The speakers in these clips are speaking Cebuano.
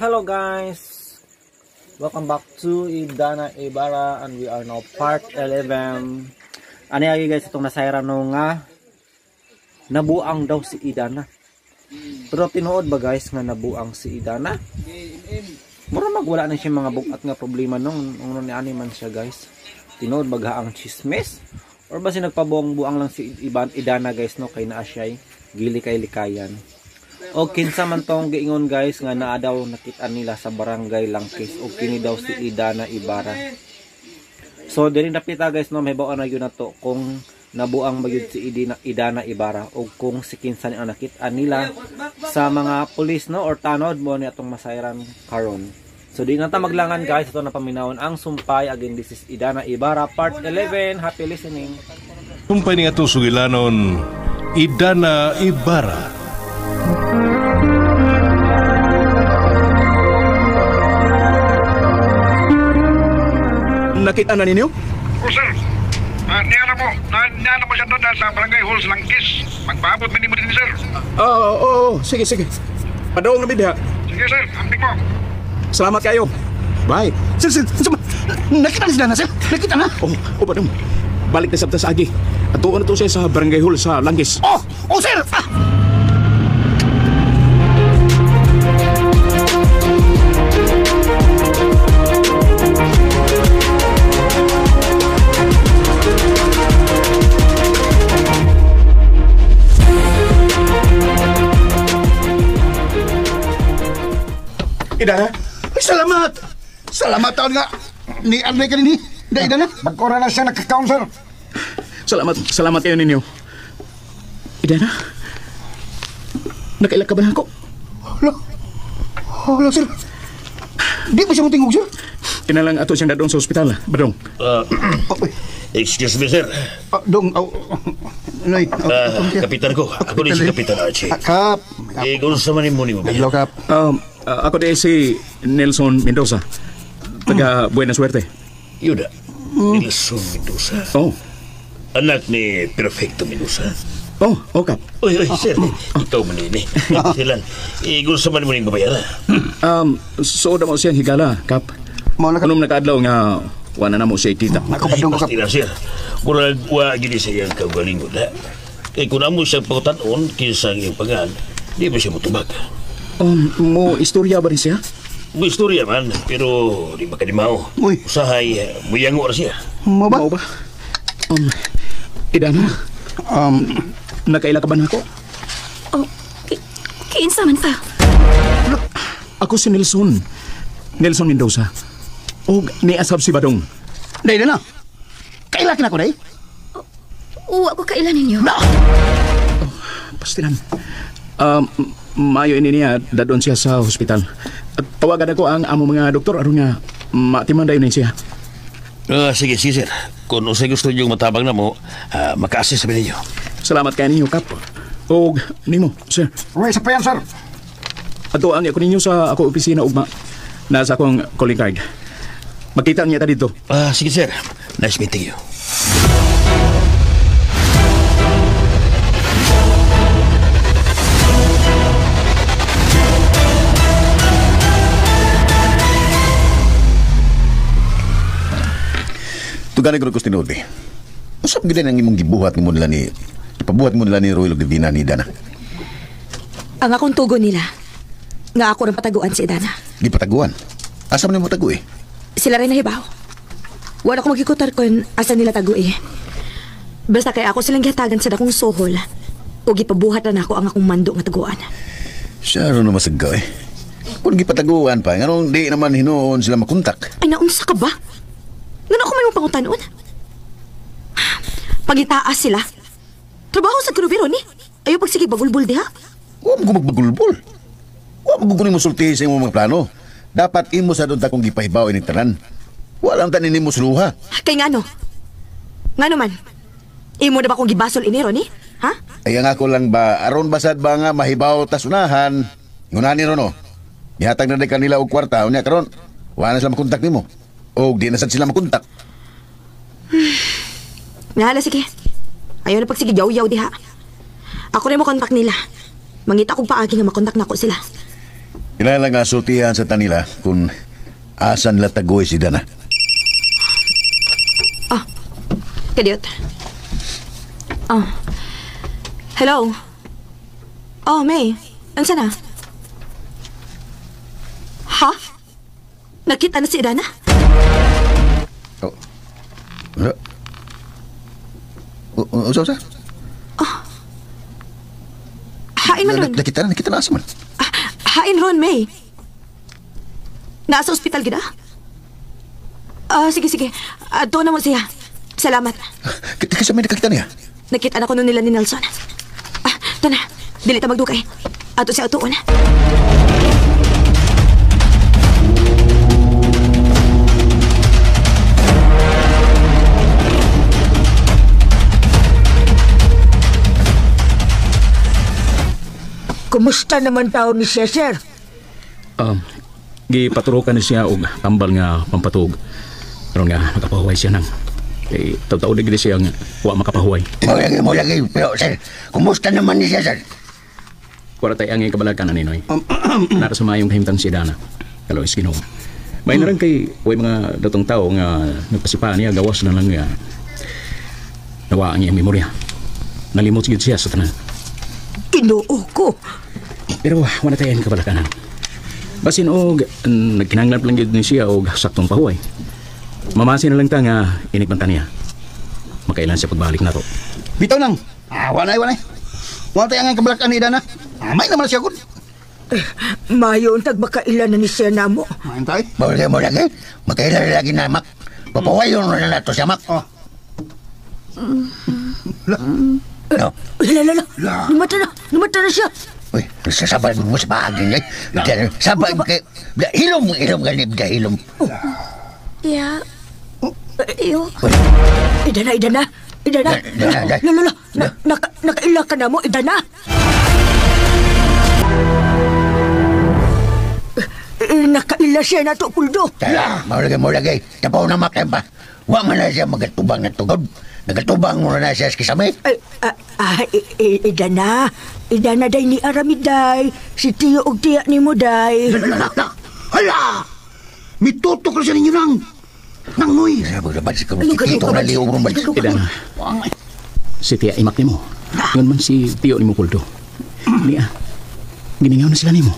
Hello guys! Welcome back to Idana Ibarra and we are now part 11. Ano yung guys, itong nasayra no nga nabuang daw si Idana. Pero tinuod ba guys nga nabuang si Idana? Mura magwala na siya mga bukat nga problema nung ni ani man siya guys. Tinuod ba ang chismis? Or ba si nagpabuang-buang lang si Idana guys no kay naa siya'y gili kay likayan. O kinsa man tong giingon guys nga naa daw nakita nila sa barangay Langkis o kini daw si Idana Ibarra. So diri napita guys no mahibaw na gyud nato kung nabuang ba gyud si Idana Ibarra o kung si kinsa ni ang nakita nila sa mga pulis no or tanod mo ni atong masayran karon. So di na ta maglangan guys, ito na paminawon ang sumpay. Again, this is Idana Ibarra part 11. Happy listening. Sumpay ni atong sugilanon Idana Ibarra. Nakita na ninyo? Oh, sir. Niya na mo siya doon sa barangay Halls Langkis. Magpaabot man mo din, sir. Oo, sige, sige. Padong na bidya. Sige, sir. Amping mo. Salamat kayo. Bye. Sir, sir, nakita na sila na, sir. Nakita na. Oh, padong. Balik na sabta sa agi. At tuon na to siya sa barangay hall sa Langkis. Oh, sir! Ah! Idana? Ay, salamat! Salamat taon nga. Ni Arne ka nini. Da, Idana. Magkora na siya nakakaon, sir. Salamat, salamat kayo ninyo. Idana? Nakaila ka ba na ako? Hala. Hala, sir. Di ba siya mo tingog, sir? Kinalang ato siyang dadong sa ospital, Badong. Excuse me, sir. Dong, Noy. Kapitan ko. Ako din si Kapitan Archie. Kap. Eh, kung sa manin mo ni mo. Hello, Kap. Ako din si Nelson Mendoza. Taga Buena Suerte. Yuda. Nelson Mendoza. Oh. Anak ni Perfecto Mendoza. Oh, Kap. Uy, sir. Ikaw man din eh. Silan. Eh, kung sa manin mo ni babayara. So, mo siyang higala, Kap. Anong nakaadlaw nga wala na mo siya ikita. Ako, Badong, Kap. Pasti lang, sir. Murag, wa gini sa iyang kagalingon, ha? Kaya kung amo siyang pagkutanon, kinsa ang iyang pangan, di ba siya mutubag? Mo istorya ba rin siya? Mo istorya man, pero di ba kadimao. Uy. Usahay, muyango ra siya. Mo ba? Mao ba? Idana? Nakaila ka ba na ako? Oh, kiinsa man pa? Ako si Nelson. Nelson Mendoza. Og niasab si Badong. Day na. Kaila kina ko, day? Uwa ko kaila ninyo. Na! Oh, pastilan. Mayo ini niya, dadon siya sa hospital. At tawagan ako ang among mga doktor aron nga maatiman dayon ni siya. Sige, sige, sir. Kung usay gusto niyong matabang na mo, maka-assist sabi ninyo. Salamat kayo ninyo, Kap. Og nimo, sir. Uy, sa pa yan, sir. Ato ang ako ninyo sa ako opisina ugma. Nasa akong calling card. Makita niya ta dito. Sige, sir. Nice meeting you. Tugani ko rin tinuod eh. Usap gid ang imong gibuhat nimo nila ni ipabuhat mo nila ni Royal og Divina ni Idana. Ang akong tugon nila nga ako rin pataguan si Idana. Gipataguan. Asa man nimo tago eh? Sila rin nahibaw. Wala ko magikutar kon asa nila tago eh. Basta kay ako silang gihatagan sa dakong suhol o gipabuhat na nako ang akong mando nga taguan. Siya ron na masagaw eh. Kung gipataguan pa, nganong di naman hinuon sila makontak. Ay, naunsa ka ba? Ngano ako may mong pangutanon? Pagitaas sila. Trabaho sa kunubiro ni. Ayaw pagsige bagulbul diha. Huwag mo magbagulbul. Huwag mo kunin mo sulti sa imong mga plano. Dapat imo sa doon takong gipahibaw ining tanan. Walang tanin nimo suluha. Kay ngano? Ngano man? Imo na ba kong gibasol ini Ronnie? Ha? Ay ang ako lang ba, aron basad ba nga mahibaw tas unahan? Ngunani ron o. Gihatag na di kanila og kwarta, unya karon. Wala na sila makontak nimo. O di na sad sila makontak. Nahala, sige. Ayaw na pagsige, yaw-yaw diha. Ako rin mo kontak nila. Mangita kong paagi nga makontak na ako sila. Kinahanglan nga sultihan sa tanila kung asa nila tagoy si Dana. Ah, kadiyot. Oh. Hello? Oh, May. Ansa na? Ha? Nakita na si Idana? Oh. Ano? Usa? Oh. Hain man ron. Nakita na asa man. Hain ron, May. Nasa ospital gida? Sige. Adto na mo siya. Salamat. Kasi may nakakita niya? Nakita na ko nun nila ni Nelson. Tana. Dili ta magdukay. Ato siya atuon. Kumusta naman tao ni siya, sir? Gipaturokan ni siya og tambal nga pampatug. Aron nga makapahuway siya nang. Eh, taw-taw na gid siya nga wa makapahuway. Mo lagi, pero sir, kumusta naman ni siya, sir? Wala tayo ang kabalakan na ninoy. Nara sa mayong kahimtang si Dana. Kalois Ginoo. May narang kay way mga datong tao nga nagpasipaan niya gawas na lang nga nawa ang iyang memorya. Nalimot gid siya sa tanan. Ginoo ko. Pero wala tayo ang kabalakanan. Basin og nagkinahanglan lang gid ni siya og saktong pahuway. Mamasin na lang ta nga inikmanta niya. Makailan siya pagbalik na to. Bitaw nang. Wanay. Wala tayo ang kabalakan ni Dana. May naman siya gud. Mayo untag makailan na ni siya namo. Mayon tayo. Mo lagi. Makailan lagi na mak. Papawayon na nato siya mak. Oh. No. La. Numata na siya. Uy, sasabay mo sa baagin eh. Sabay kay hilom gani hilom. Yeah. Iyo. Idana. Lolo. Nakaila ka na mo, Idana. Nakaila siya na to, Puldo. Mo lagi. Tapaw na mak ba. Wa man na siya magatubang na tugod. Nagatubang mo na siya sa kisame. Idana. Idana day ni Aramiday. Si Tiyo og tiya ni mo day. Hala! Mitutok na siya ninyo nang. Nang noy. Idana. Si Tiya imak ni mo. Ngon man si Tiyo ni mo, Puldo. Niya. Giningaw na sila ni mo.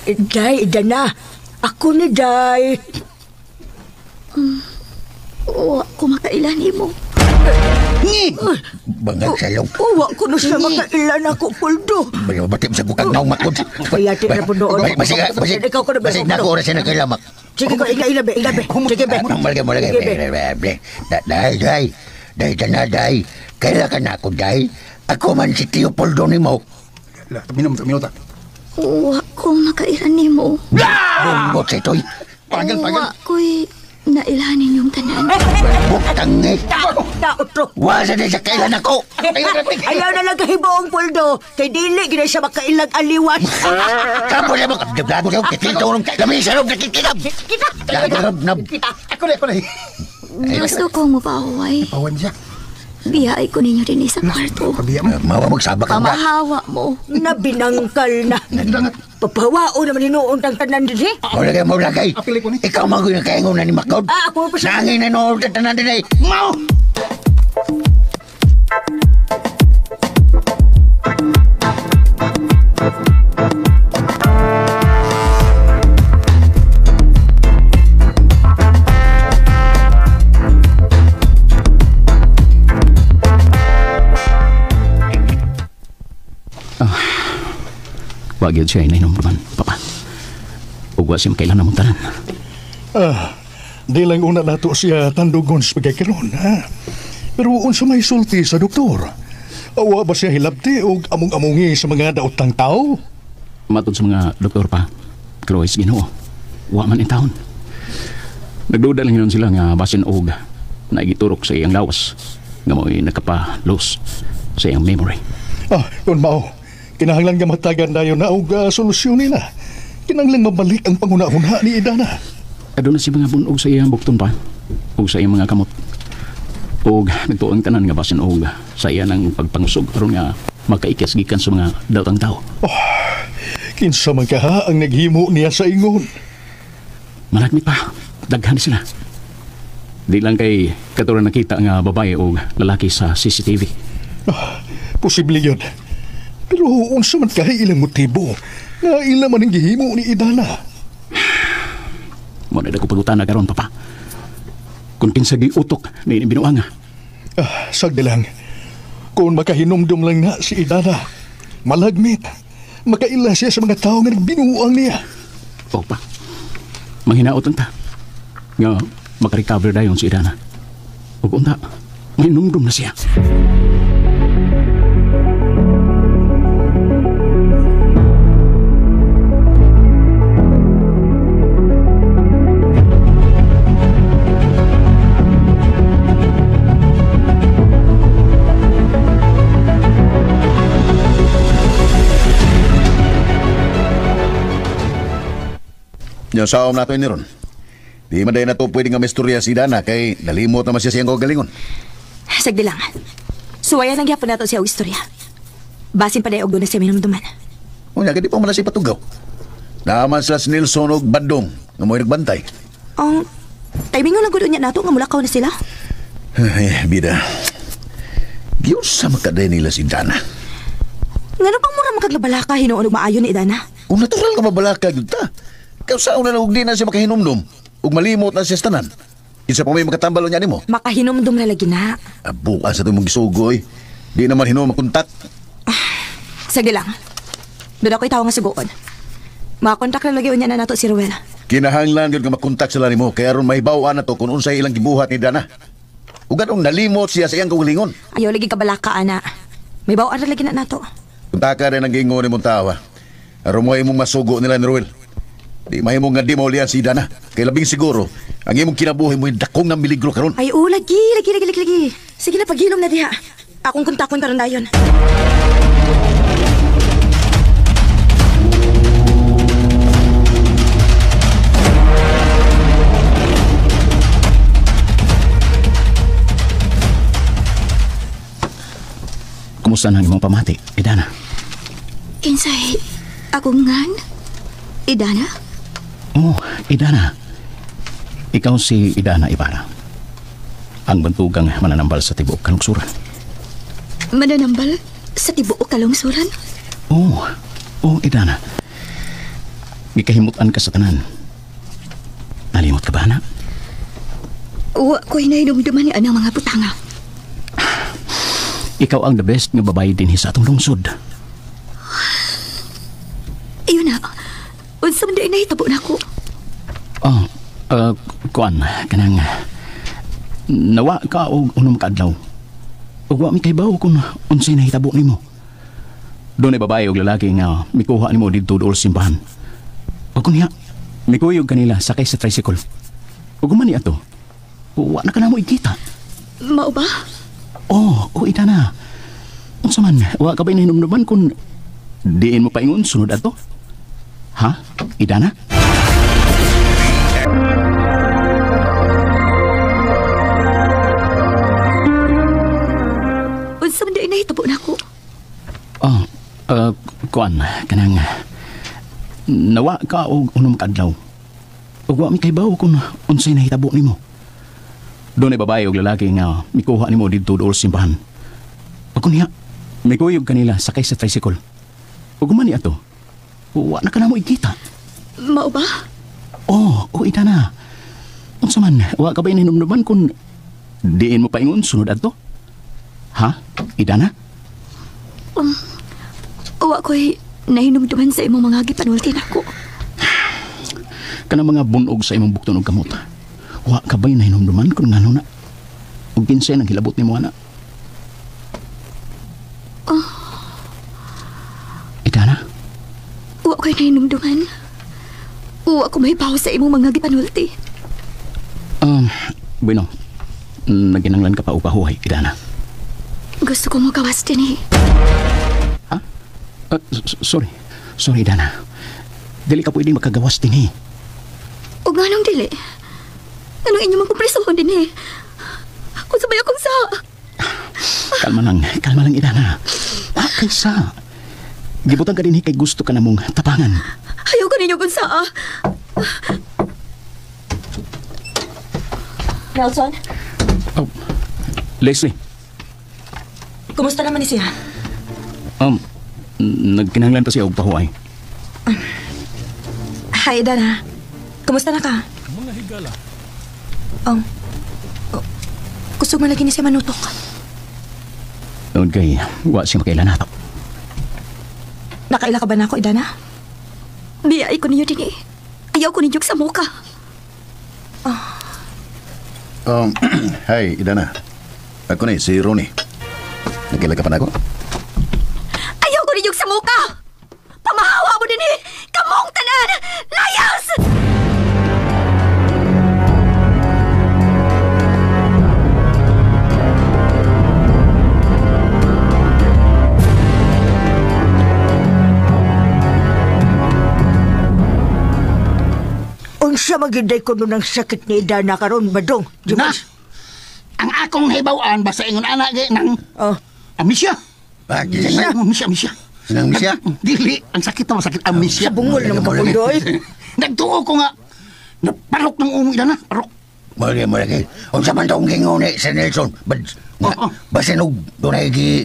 Day, Idana. Ako ni Day. Wa ko makailan nimo. Ni! Bangag sa ilong. Wa ko na siya makailan ako, Puldo. Batim sa bukag naong makod. Kaya na po doon. Basig na ako oras na nagkailamak. Sige ko, ilabi. Sige, be. Malagay. Day. Day, na, day. Kaila ka na ako, day. Ako man si Tio Poldo ni mo. Minuta. Wa ko makailan nimo. Bungot sa ito'y. Pagal. Wa ko'y nailanin yung tanan. Butang eh. Taotro. Wasa na siya kailan ako. Ayaw na lang kahibaong, Poldo. Kay dili, gina siya makailang aliwas. Kapo siya mo. Gago siya. Kitito rong. Lamisa rong. Nakikita. Kita. Ako na. Gusto kong mapahuway. Pahuway mo siya. Biyay ko ninyo rin sa kwarto. Mawa magsabak ang da. Pamahawa mo. Nabinangkal na. Papahawao naman hinuon ang tanan din eh. Mo lagay. Ikaw magoy na kaingon na ni Makod. Ako pa siya. Nangin na noon ang tanan din eh. Mao! Wag yun siya inainom naman, Papa. Ugwa siya makailan na mong tanan. Di lang una nato siya tandugon sa pagkakaroon, ha? Pero unsa may sulti sa doktor? Awa ba siya hilabti o among-amongi sa mga daotang tao? Matod sa mga doktor pa, Chloe Ginoo, wa man in taon. Nagduda lang yun sila nga basin og naigiturok sa iyang lawas nga mo'y nakapa-lose sa iyang memory. Kung mao, kinahanglan nga matagan dayon na og solusyon nila. Kinahanglan mabalik ang panghuna-huna ni Idana. Aduna si mga bunog sa iyang bukton pa og sa iyang mga kamot. Og nagtuon tanan nga basin og sa iya ng pagpangusog aron nga makaikis gikan sa mga daotang tao. Oh, Kinsa man kaha ang naghimo niya sa ingon? Malagmi pa. Daghan sila. Di lang kay katulad nakita nga babae o lalaki sa CCTV. Ah, posible yun. Pero unsa man kaha ilang motibo nga ila man ang gihimo ni Idana? Mo na ko pagutana karon, Papa. Kung kinsa giutok ni binuanga. Ah, sagdi lang. Kung makahinumdum lang na si Idana, malagmit. Makaila siya sa mga tao nga nagbinuang niya. O pa, manghinaot ang ta. Nga makarecover dayon si Idana. Ug unta, mahinumdum na siya. Yung saom nato ni ron. Di man na to pwede nga misturya si Dana kay nalimot naman siya siyang kagalingon. Sagdi lang. Suwayan ang gyapon nato siya og istorya. Basin pa dayo og doon na siya minumduman. Unya, kaya di pa man na siya patugaw. Naaman sila si Nilson og Bandong nga mo'y nagbantay. Ang timing lang gud unya nato nga mulakaw na sila. Ay, bida. Giyon sa makaday nila si Dana. Ngano pang mura makaglabalaka hinuon og maayo ni Idana? Kung natural nga mabalaka gyud ta. Kaya sa una na og di na siya makahinumdum ug malimot na siya sa tanan. Kinsa pa may makatambal niya nimo? Makahinumdum na lagi na. Abuan sa itong mong gisugoy. Di naman hinuon makontak. Sige lang. Doon ako'y tao nga sugoon. Makakontak na lagi unya na nato si Ruel. Kinahanglan yun nga makontak sila nimo kaya aron mahibaw-an na to kung unsay ilang gibuhat ni Dana. Ug anong nalimot siya sa iyang kaugalingon. Ayaw lagi kabalaka, ana. May bawaan na lagi na nato. Kuntaka rin ang gingon ni mong tao, ha. Aron mo imong masugo nila ni Ruel. Di mahimo nga di maulian si Dana. Kay labing siguro, ang imong kinabuhi mo dakong ng miligro karon. Ay, oo, lagi, lagi, lagi, lagi, lagi. Sige na, paghilom na diha. Akong kontakon karon dayon. Kumusta na ang imong pamati, Idana? Kinsay, akong ngan? Idana? Oh, Idana. Ikaw si Idana Ibarra. Ang bantugang mananambal sa tibuok kalungsuran. Mananambal sa tibuok kalungsuran? Oh, oh Idana. Gikahimutan ka sa tanan. Nalimot ka ba, anak? Wa ko'y nahinumduman ni anang mga butanga. Ikaw ang the best nga babae dinhi sa atong lungsod. Iyon na. Unsa man day nahitabo nako? Oh, kuan kanang nawa ka og unom ka adlaw. Ug wa mi kahibaw kung unsay nahitabo nimo. Dunay babae og lalaki nga mikuha nimo didto duol simbahan. Ug kunya mikuyog kanila sakay sa tricycle. Ug man ni ato. Wa na ka namo igkita. Mao ba? Oh, oh Idana. Unsa man, wa ka ba hinumduman kung diin mo paingon sunod ato? Ha? Idana? Unsa man day nahitabo nako? Oh, kuan kanang nawa ka og unom ka adlaw. Ug wa mi kahibaw kung unsay nahitabo nimo. Dunay babae og lalaki nga mikuha nimo didto duol simbahan. Ug kunya mikuyog kanila sakay sa tricycle. Ug man ni ato. Wa na ka namo igkita. Mao ba? Oh, oh Idana. Unsa man, wa ka ba hinumduman kung diin mo paingon sunod adto? Ha? Idana? Wa ko'y nahinumduman sa imong mga gipanulti nako. Kanang mga bunog sa imong bukton og kamot. Wa ka ba'y nahinumduman kung ngano na? Ug kinsay nang hilabot nimo ana? Oh. Idana? Wa ko'y nahinumduman. Wa ko mahibaw sa imong mga gipanulti. Bueno, naginanglan ka pa upahuhay, Idana. Gusto ko magawas din eh. Ha? Sorry. Sorry, Idana. Dili ka pwedeng makagawas din eh. O nganong dili? Anong inyong magpupresohon din eh? Kung sabay akong sa... Kalma lang, Idana. Bakit sa? Gibutang ka dinhi kay gusto ka na mong tapangan. Ayaw ko ninyo kung saa. Nelson? Oh, Leslie. Kumusta naman ni siya? Nagkinahanglan pa siya og pahuway. Hi, Dana. Kumusta na ka? Mga higala. Kusog man lagi ni siya manutok. Noon kay, wa siya makailan nato. Nakaila ka ba na ako, Idana? Biyay ko ninyo din eh. Ayaw ko ninyo sa muka. Hi, Idana. Ako na si Ronnie. Nagkila ka pa na ako? Ayaw ko ninyo sa muka! Pamahawa mo din eh! Kamong tanan! Layas! Unsa magiday ko nun ang sakit ni Idana karon badong? Na! Ang akong hibaw-an basta ingon anak gay nang amnesia. Amnesia? Amnesia, amnesia. Nang amnesia? Dili, ang sakit na masakit amnesia. Sa bungol ng kapuldoy. Nagtuo ko nga naparok ng umong Idana, parok. Mali, mali. Unsa man tong gingone sa Nelson? Basin og dunay gi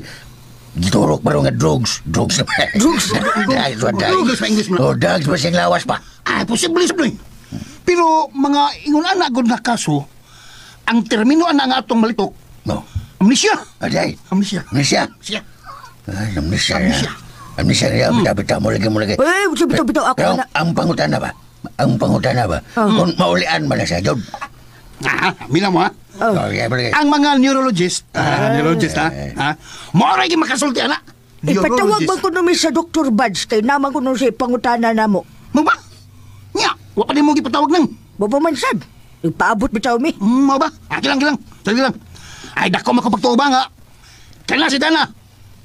giturok pa ron nga drugs. Drugs na. Drugs. Drugs pa English mo. Oh, drugs ba siyang lawas pa? Ah, posible sa doy. Pero mga ingon anak gud na kaso, ang termino ana nga atong malitok. No. Amnesia. Aday. Amnesia. Amnesia. Amnesia. Ay, amnesia. Amnesia. Amnesia niya, bitaw mo lagi. Eh, bitaw ako na. Ang pangutana ba? Ang pangutana ba? Kung maulian ba na siya, Jod? Ah, mina mo ha? Oh. Okay, okay. Ang mga neurologist, neurologist ha? Mao ra gyud makasulti ana. Ipatawag ba ko numi sa Dr. Buds kay naman ko nun sa pangutana namo. Mo ba? Nya, wa pa nimo gipatawag nang. Baba man sad. Ipaabot bitaw mi. Mao ba? Ah, kilang. Dali lang. Ay dako makapagtuo ba nga. Kaya si Dana.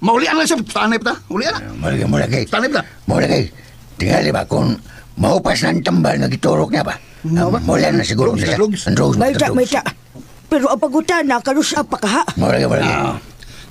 Maulian lang siya. Tanay pa ta. Ulian na. Malagi. Tanay pa ta. Malagi. Tingali ba kung maupas ng tambal nga giturok niya ba? Maulian na siguro siya. Ang drugs. May ta. Pero ang pangutana, karusa pa kaha. Malagi.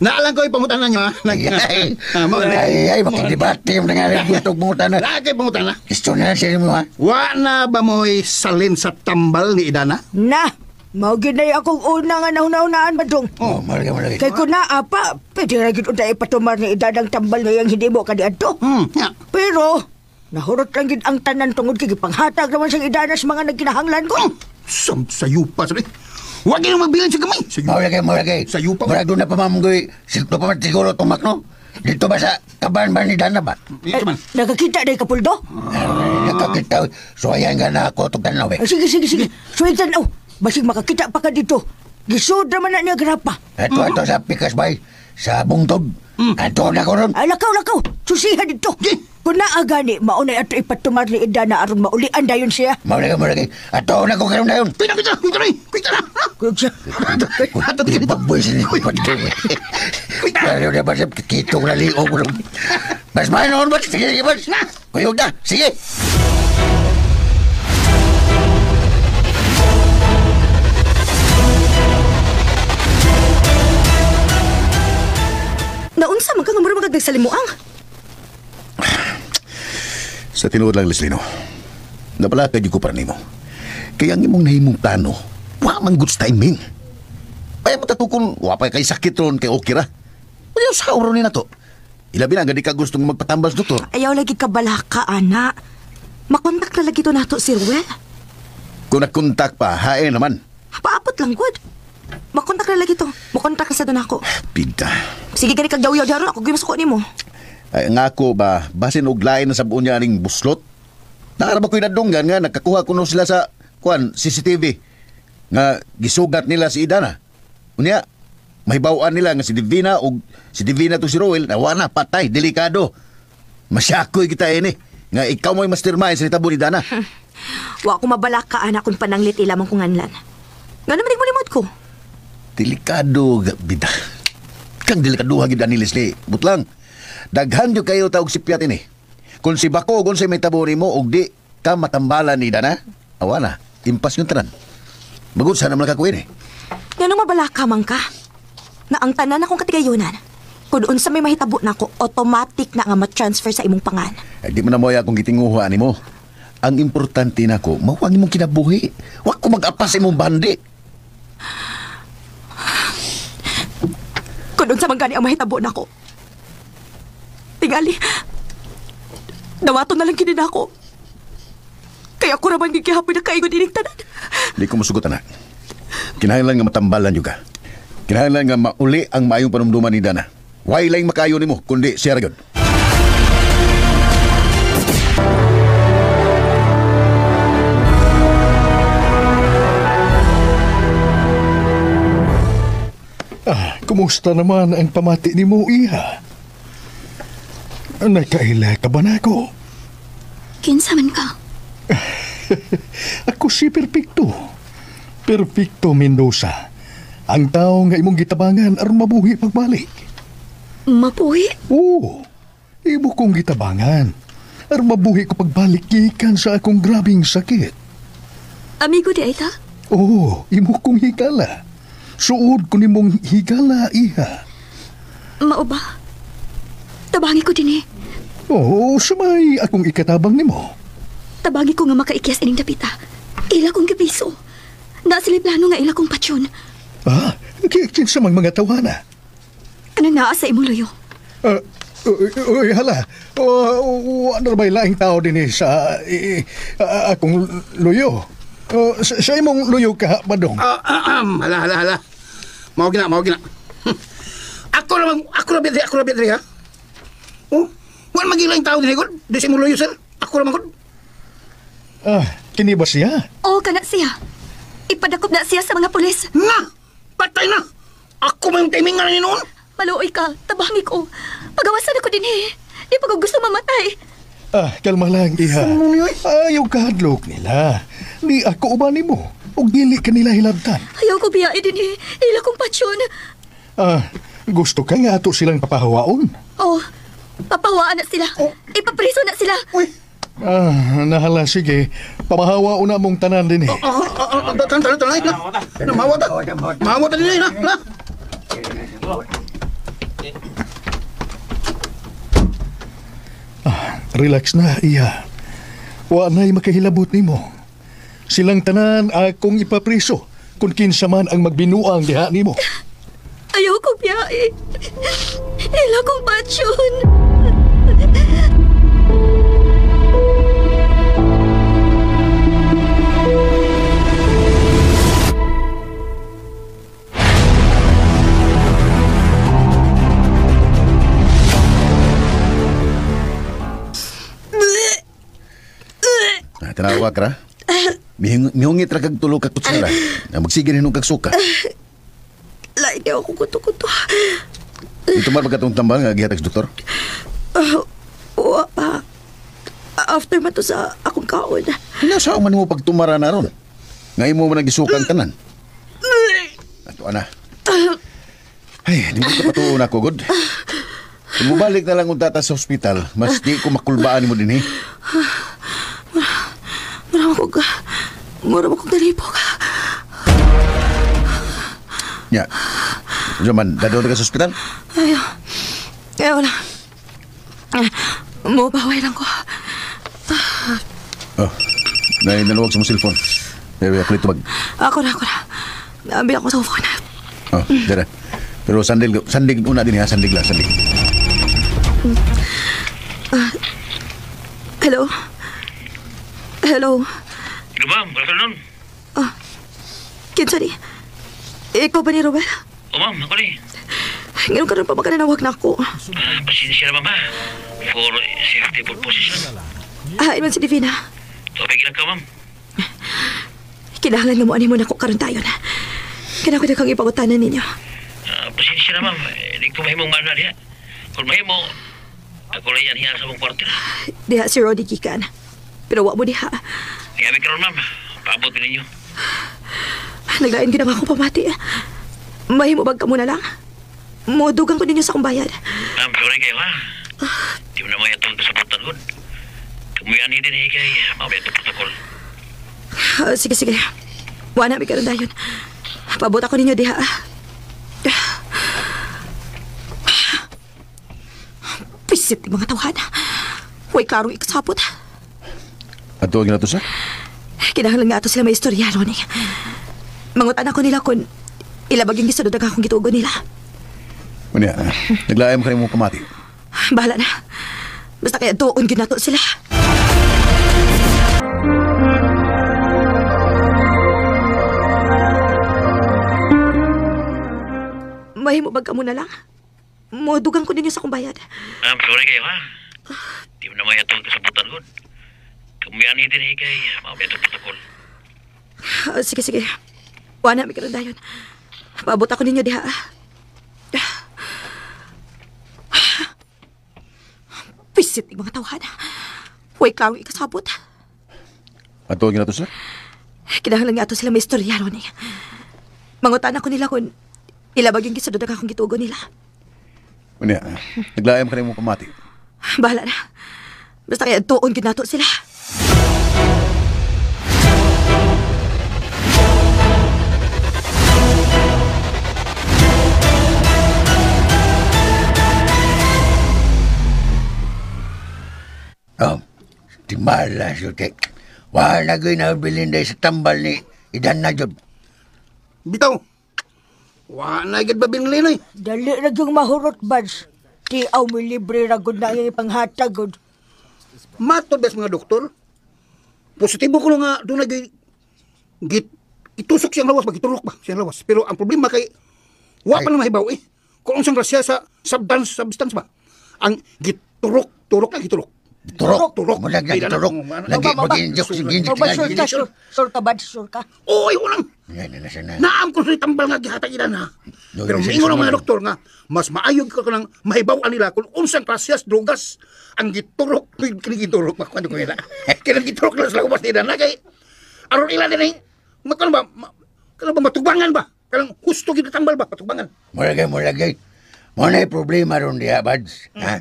Naalang ko yung pangutana niyo, ha? Ay, makidibate yung nangyari gusto pangutana. Naa kay pangutana. Gusto na siya mo, ha? Wa na ba mo'y salin sa tambal ni Idana? Na! Mao gyud na akong una nga nahuna-hunaan badong. Oh, malagi. Kay kun naa pa, pwede ra gyud unta ipatumar ni Idana ang tambal nga iyang hinimo kaniadto. Yeah. Pero nahurot lang gyud ang tanan tungod kay gipanghatag naman siyang Idana sa mga nagkinahanglan ko. Sayo pa sabi. Wag gyud magbilin sa gamay. Malagi. Sayo pa. Murag doon na pa mamgoy. Siguro pa man siguro tumak no. Dito ba sa kaban ba ni Dana ba? Eh, nakakita na kapuldo? Nakakita. So ayan nga na ako itong tanaw eh. Sige. So ayan tanaw. Basig makakita pa ka dito. Gisod naman na niya grapa. Ito sa Pikas Bay. Sa bungtod. Ato na ko ron. Ay, lakaw. Susiha dito. Kung naagani, maunay ato ipatumar ni Idana aron maulian dayon siya. Maulagi. Ato na ko karon dayon. Kita na. Kuyog siya. Ato dito. Baboy siya ni Patay. Pero na ba siya kitong na liog. Mas manon ba? Sige, ba? Kuyog na. Sige. Naunsa man ka nga mura magagdagsalimuang? Sa tinuod lang, Leslie, no? Napalakad ko para nimo. Kaya ang imong nahimong plano, wa man good timing. Kaya mo tatukon, wa pa kay sakit ron, kay okay ra. Ayaw sa oro ni nato. Ilabi na, gadi ka gustong magpatambal sa doktor. Ayaw lagi ka balaka, ana. Makontak na lagi to nato si Ruel. Kung nagkontak pa, hae naman. Paapot lang, good. Makontak na lagi to. Makontak na sa doon ako. Pigta. Sige, gani kag yaw-yaw daron ako gimasuko nimo. Ay, nga ako ba, basin og lain na sa buon niya aning buslot. Nakaraba ko'y nadunggan nga, nagkakuha kuno sila sa, kuan, CCTV. Nga gisugat nila si Idana. Unya, mahibawaan nila nga si Divina o si Divina to si Roel, nawa na, patay, delikado. Masyakoy kita ini. Nga ikaw mo'y mastermind sa nitabo ni Idana. Wa ko mabalaka, anak, kung pananglit ilamang kong anlan. Nga naman limod ko. Delikado, bida. Kang delikaduha gid ani Leslie. Butlang. Daghan jud kayo taog sipyat ini. Kung si Bako kung si may tabo nimo og di ka matambalan ni Dana, awa na, impas yung tanan. Magud sana man kakuin eh. Nganong mabalaka man ka? Na ang tanan akong katigayunan. Kung unsa may mahitabo nako, automatic na nga ma-transfer sa imong pangan. Ay, di mo na mo akong gitinguha nimo. Ang importante nako, mao ang imong kinabuhi. Wa ko mag-apas sa imong bandi. Kung unsa man gani ang mahitabo nako. Tingali, dawato na lang kini nako. Kaya ako raman gihapon na kaingon ining tanan. Di ko musugot, anak. Kinahanglan nga matambalan juga. Kinahanglan nga mauli ang maayong panumduman ni Dana. Way laing makayo nimo kundi siya ra gyud. Ah, kumusta naman ang pamati nimo, iha? Nakaila ka ba nako? Kinsa man ka? Ako si Perfecto. Perfecto Mendoza. Ang tao nga imong gitabangan aron mabuhi pagbalik. Mabuhi? Oo. Imo kong gitabangan. Aron mabuhi ko pagbalik gikan sa akong grabing sakit. Amigo di ay ta? Oo, imo kong higala. Suod ko nimong higala, iha. Mao ba? Tabangi ko dinhi. Oo, sumay akong ikatabang nimo. Tabangi ko nga makaikyas ining dapita. Ila kong gipiso. Na sila plano nga ila kong patsyon. Ah, kinsa mang mga tawana? Kanang naa sa imong luyo. Uy, hala. Ano ba'y laing tao din sa akong luyo? Sa imong luyo ka, Badong? Hala, hala, hala. Mao gina, mao gina. Ako ra diri, ha? Oh, wala magilaing tao dinhi gud. Di sa imong luyo, sir. Ako ra man gud. Ah, kini ba siya? Oo, kana siya. Ipadakop na siya sa mga pulis. Na! Patay na! Ako may timing nga noon. Maluoy ka, tabangi ko. Pagawasan ako dinhi. Di pa ko gusto mamatay. Ah, kalma lang, iha. Ayaw kahadlok nila. Di ako uban nimo. Og dili ka nila hilabtan. Ayaw ko biyae dinhi. Ila kong patsyon. Ah, gusto ka nga ato silang papahawaon? Oo, papahawaan na sila. Oh. Ipapriso na sila. Uy. Ah, nahala, sige. Pamahawa una mong tanan din eh. Tanan, tanan, na. Mahawa ta. Mahawa ta din eh, na. Ah, relax na, iya. Wa na'y makahilabot nimo. Silang tanan akong ipapriso kung kinsa man ang magbinuang diha nimo. Ayaw ko biyae. Ila kong patsyon. Tanawa ka ra? Mihungit ra kag tulo ka kutsara. Magsige rin kag suka. Lain niya ako kuto-kuto. Ito man pagkatong tambal nga gihatag sa doktor? Wa pa. After man to sa akong kaon. Nasa man mo pagtumara na ron. Nga imo man nagisukang tanan. Ato ana. Ay, di mo ka patuon ako, god. Kung mubalik na lang unta ta sa ospital, mas di ko makulbaan mo din eh. Mura mo kong dalipok. Ya. Zaman, dadol ka sa ospital? Ayaw. Ayaw lang. Mubaway lang ko. Oh, naluwag sa mong cellphone. Pero ako ito bag. Ako na. Naambil ako sa phone. Oh, dara. Pero sandig una din ha, sandig lang, sandig. Hello? Hello? Hello, ma'am. Good afternoon. Oh, kinsa ni? Ikaw ba ni Robel? Oh, ma'am. Ako ni. Ngayon ka rin pa makananawag na ako. Pasensya na, ma'am, ha? For safety purposes. Ah, iman si Divina. Tubig lang ka, ma'am. Kinahanglan nga mo animo na ko karon tayo na. Kailangan ko na kang ipangutanan ninyo. Pasensya na, ma'am. Hindi ko mahimong mana diha. Kung mahimo, ako lang yan hiya sa mong kwarter. Diha si Roddy gikan. Pero wa mo diha. Niyabi karon, ma'am. Paabot ninyo. Naglain gid ang ako pamati. Mahimo bag ka muna lang. Modugang ko ninyo sa akong bayad. Ma'am, sorry kayo, ha? Di mo na mga itong kasabutan, good. Kumuyan din eh, kay mabaya itong protocol. Sige. Wala na, may karoon dayon. Paabot ako ninyo diha. Pisit mga tawhan. Huwag klarong ikasapot. Ato ang ginato sa? Kinahanglan nga ato sila may istorya, Ronnie. Mangutan ako nila kung ilabag yung gisunod ang akong gitugo nila. Unya, naglaay mo kanimo pamati. Bahala na. Basta kaya doon ginato sila. Mahimo bag ka muna lang? Mudugang ko ninyo sa akong bayad. I'm sorry kayo, ha? Di mo naman itong kasabutan ko. Kumuyan din eh kay mamaya itong protocol. Sige, sige. Wala na, may karoon dayon. Paabot ako ninyo diha. Pisit ng mga tawhan. Huwag klarong ikasabot. Ato ang ginato sa? Kinahanglan nga ato sila may istorya, Ronnie. Mangutan ako nila kung ilabag yung gisunod ang akong gitugo nila. Unya, naglaay mo kanimo pamati. Bahala na. Basta kaya doon ginato sila. Oh, timbala siya kay. Wala na gawin na bilinday sa tambal ni Idan na jud. Bitaw. Wa na gid ba binlin ay. Dali na yung mahurot, Bads. Tiaw mo libre ra gud na yung panghatag gud. Matod bes mga doktor. Positibo ko nga doon na git itusok siyang lawas, magiturok ba siyang lawas. Pero ang problema kay wa pa na mahibaw eh. Kung unsang rasya sa substance ba. Ang giturok, turok na giturok. Turok, turok. Mula na turok. Lagi mag-injok Ba, sure ka, sure ka, Bads, sure ka. Oy, ulang. Na. Naam ko sa tambal nga gihatag ila na. Pero miingon ang mga doktor nga mas maayog ka kanang mahibaw nila kung unsang klasya sa drogas ang giturok kini giturok makuan ko nila. Kini giturok na sa lawas nila na kay aron ila dinhi makano ba kanang ba matubangan ba? Kanang husto gid tambal ba matubangan. Mura gay. Mo na problema ron diha, Bads. Ha?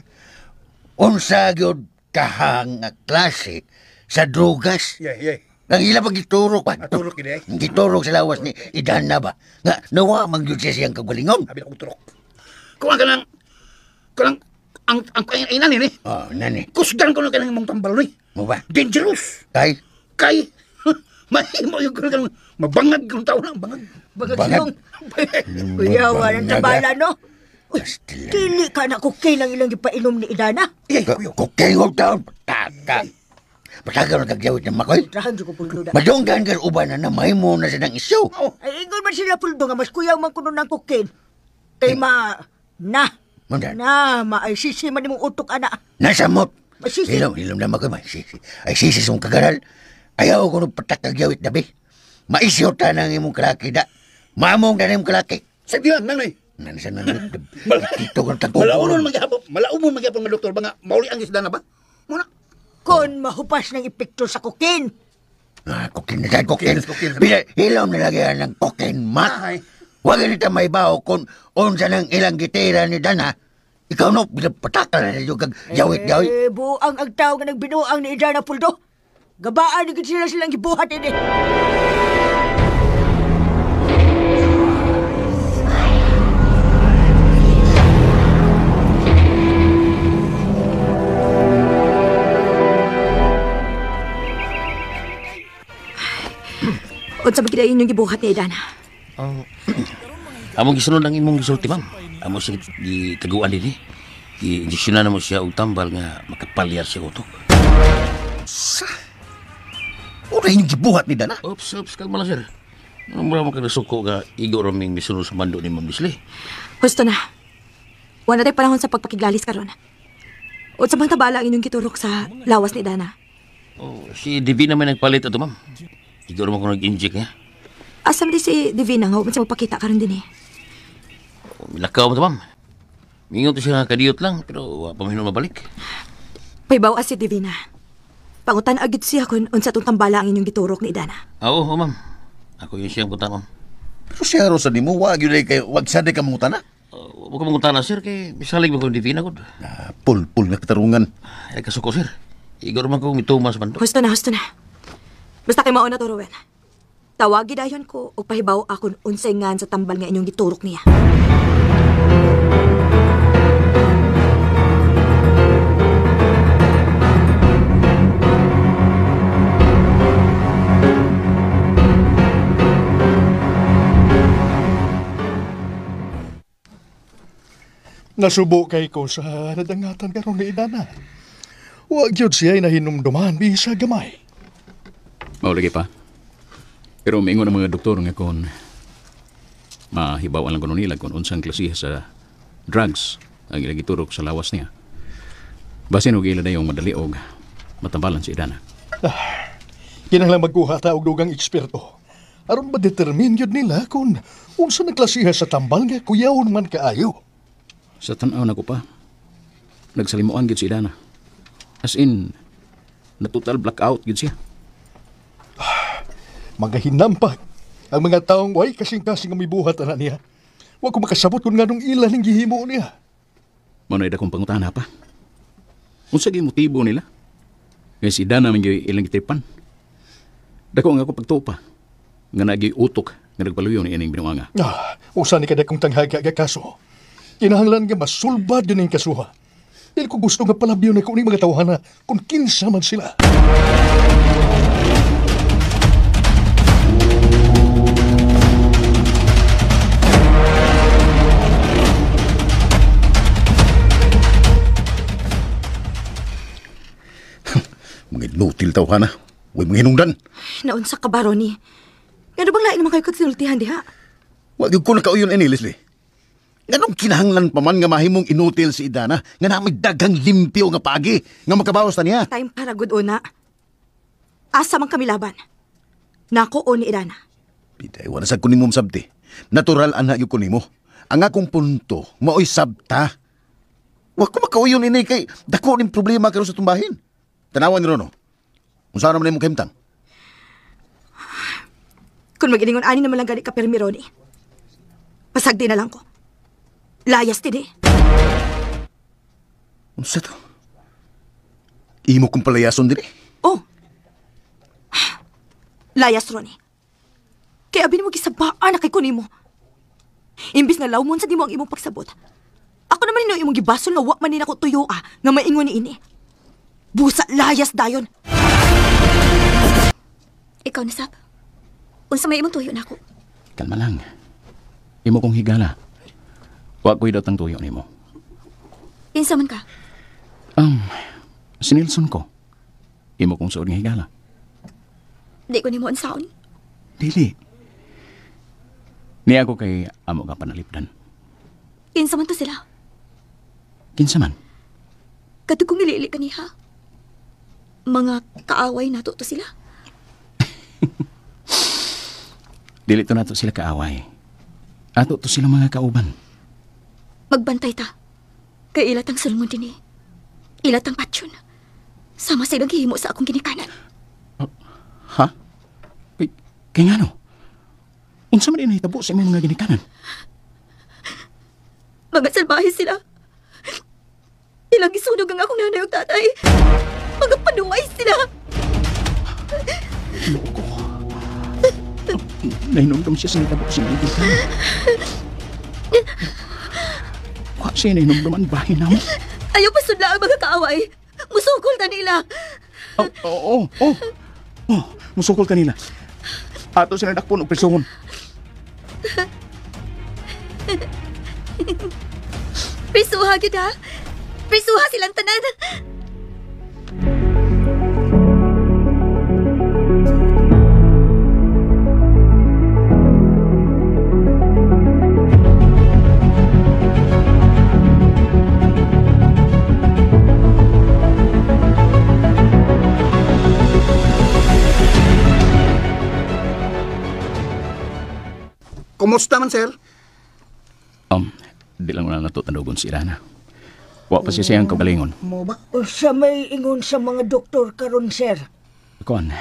Unsa gyud kahang nga klase sa drogas? Yeah, yeah. Ang ila pag giturok ba? Turok gid eh. Giturok sa lawas ni Idan na ba? Nga nawa man gyud siya siyang kagalingon. Abi na turok. Kung ang kanang ang ang nani ni. Oh, nani. Kusgan ko na kanang imong tambal ni. Mo ba? Dangerous. Kay mahimo yung kanang mabangag kung tao na bangag. Bangag silong. Kuyawa ng tabala, no? Uy, dili ka na kukin ang ilang gipainom ni Idana. Kukin og taon. Taka. Patagal na kagyawit ng makoy. Trahan ko puldo na. Madunggan ka uban na mahimo na siya ng isyo. Ay, ingon man sila puldo nga mas kuyaw man kuno ng kukin. Kay ma na. Manda. Na, maay sisi man imong utok ana. Nasamot. Masisi. Hilom na makoy. Masisi. Ay sisi sa mong kagaral. Ayaw ko nung patak kagyawit na bi. Maisyo ta ng imong kalaki da. Mamong na imong kalaki. Sa diyan nanay. Nansan na dito ko tagpo. Malaumon magyapon nga doktor ba nga mauli ang isda na ba? Muna. Kon mahupas ng epekto sa kokin. Ah, kokin na dyan, kokin. Bila, hilom na lagi ng kokin, ma. Huwag ganito may bao kung unsa ng ilang gitira ni Dana. Ikaw no, bila patakal na ninyo kag yawit-yawit. Eh, buang ang tao nga nagbinuang ni Idana puldo. Gabaan ni sila silang gibuhat ini. Unsa ba gid inyong gibuhat ni Idana? Among gisunod ang imong gisulti, ma'am. Amo siya gitaguan dinhi. Gi-injeksyonan mo siya og tambal nga makapalyar siya utok. Sa? Una inyong gibuhat ni Dana? Oops, kalma lang, sir. Mura mo kagasuko nga igo raming misunod sa mando ni Ma'am Leslie. Husto na. Wala tayo panahon sa pagpakiglalis karon. Unsa bang tabala ang inyong giturok sa lawas ni Dana? Oh, si Divina may nagpalit ato, ma'am. Igo ramang ko nag-inject niya. Asa man di si Divina nga huwag man siya magpakita karon din eh. Oh, milakaw mo to, ma'am. Mingon to siya nga kadiyot lang, pero wa pa man mabalik. Pahibaw si Divina. Pangutan agad siya kung unsa tong tambala ang inyong giturok ni Idana. Oo, oh, ma'am. Ako yung siyang punta, ma'am. Pero siya ro sa nimo, wag yun kay wag sa di ka mangutana. Wag ka mangutana, sir, kay misalig mo kong Divina ko. Pul-pul nga katarungan. Ay, kasuko, sir. Igor man ko mitumas man to. Husto na, husto na. Basta kay mauna to, Ruel. Tawagi dayon ko og pahibaw akon unsay ngan sa tambal nga inyong giturok niya. Nasubo kay ko sa nadangatan karon ni Idana. Wa gyud siya nahinumduman bisa gamay. Mao lagi pa. Pero miingon ang mga doktor nga kon mahibaw-an lang kuno nila kung unsang klase sa drugs ang ilang giturok sa lawas niya. Basin og ila dayong madali og matambalan si Idana. Kinahanglan magkuha ta og dugang eksperto. Aron ma-determine gyud nila kung unsa na klasiha sa tambal nga kuyawon man kaayo. Sa tan-aw nako pa, nagsalimuan gyud si Idana. As in, na total blackout gyud siya. Mga hinampag ang mga taong way kasing-kasing ang mibuhat ana niya. Wa ko makasabot kung nganong ila ning gihimo niya. Mao na dakong pangutana pa. Unsa gyud motibo nila? Kay si Idana man gyud ilang gitripan. Dako nga ako pagtupa nga nagi utok nga nagpaluyo ni ining binuanga. Usa ni kada kong tanghaga ga kaso. Kinahanglan nga masulbad yun ning kasuha. Dili ko gusto nga palabyo na ko ning mga tawhana kung kinsa man sila. Mga inutil tawhana. Huwag mong hinungdan. Naunsa ka ba, Ronnie? Ngano bang lain naman kayo kagsinultihan diha? Wag yung ko nakauyon ini, Leslie. Nganong kinahanglan pa man nga mahimong inutil si Idana nga na may daghang limpyo nga pagi nga makabawas ta niya. Time para good una. Asa man kami laban? Nako o ni Idana. Biday, wala sa kunimong sabti. Natural ana yung kunimo. Ang akong punto, maoy sabta. Wag ko makauyon ini kay dako ning problema karon sa tumbahin. Tanawan ni Rono. Unsa naman imong kahimtang? Kung mag-ilingon ani naman lang gani ka permi, Ronnie. Pasagdi na lang ko. Layas din eh. Unsa to? Imo kong palayason din eh. Oh. Layas, Ronnie. Kaya abi mo gisabaan na kay kunimo. Imbis na lawmon sa di mo ang imong pagsabot. Ako naman nino imong gibasol nga wa man ni nako tuyo nga maingon ni ini. Busa layas dayon. Ikaw na, Sab. Unsa may imong tuyo nako? Kalma lang. Imo kong higala. Wa ko'y datang tuyo nimo. Kinsa man ka? Si Nelson ko. Imo kong suod nga higala. Di ko nimo unsaon. Dili. Niya ko kay amo ka panalipdan. Kinsa man to sila? Kinsa man? Kadto kong nilili kaniha. Mga kaaway nato to sila. Dili to nato sila kaaway. Ato to sila mga kauban. Magbantay ta. Kay ilatang sulmon dinhi. Ilatang patsyon. Sama sa ilang gihimo sa akong ginikanan. Ha? Kay ngano? Unsa man inahitabo sa imong mga ginikanan? Mga salbahe sila. Ilang gisunog ang akong nanay ug tatay. Mga panuway sila. Loko. Nahinumdum siya sa nitabo sa mga ginikanan. Wa siya nahinumduman bahin na mo. Ayaw pasudla ang mga kaaway. Musukol ta nila. Oo. Oh, musukol kanila. Ato sila dakpon og prisuhon. Prisuha gyud ha. Prisuha silang tanan. Kumusta man, sir? Di lang na nato tanugon si Idana. Wa pa siya siyang kaugalingon. Mo ba? Sa may ingon sa mga doktor karon, sir. Kuan,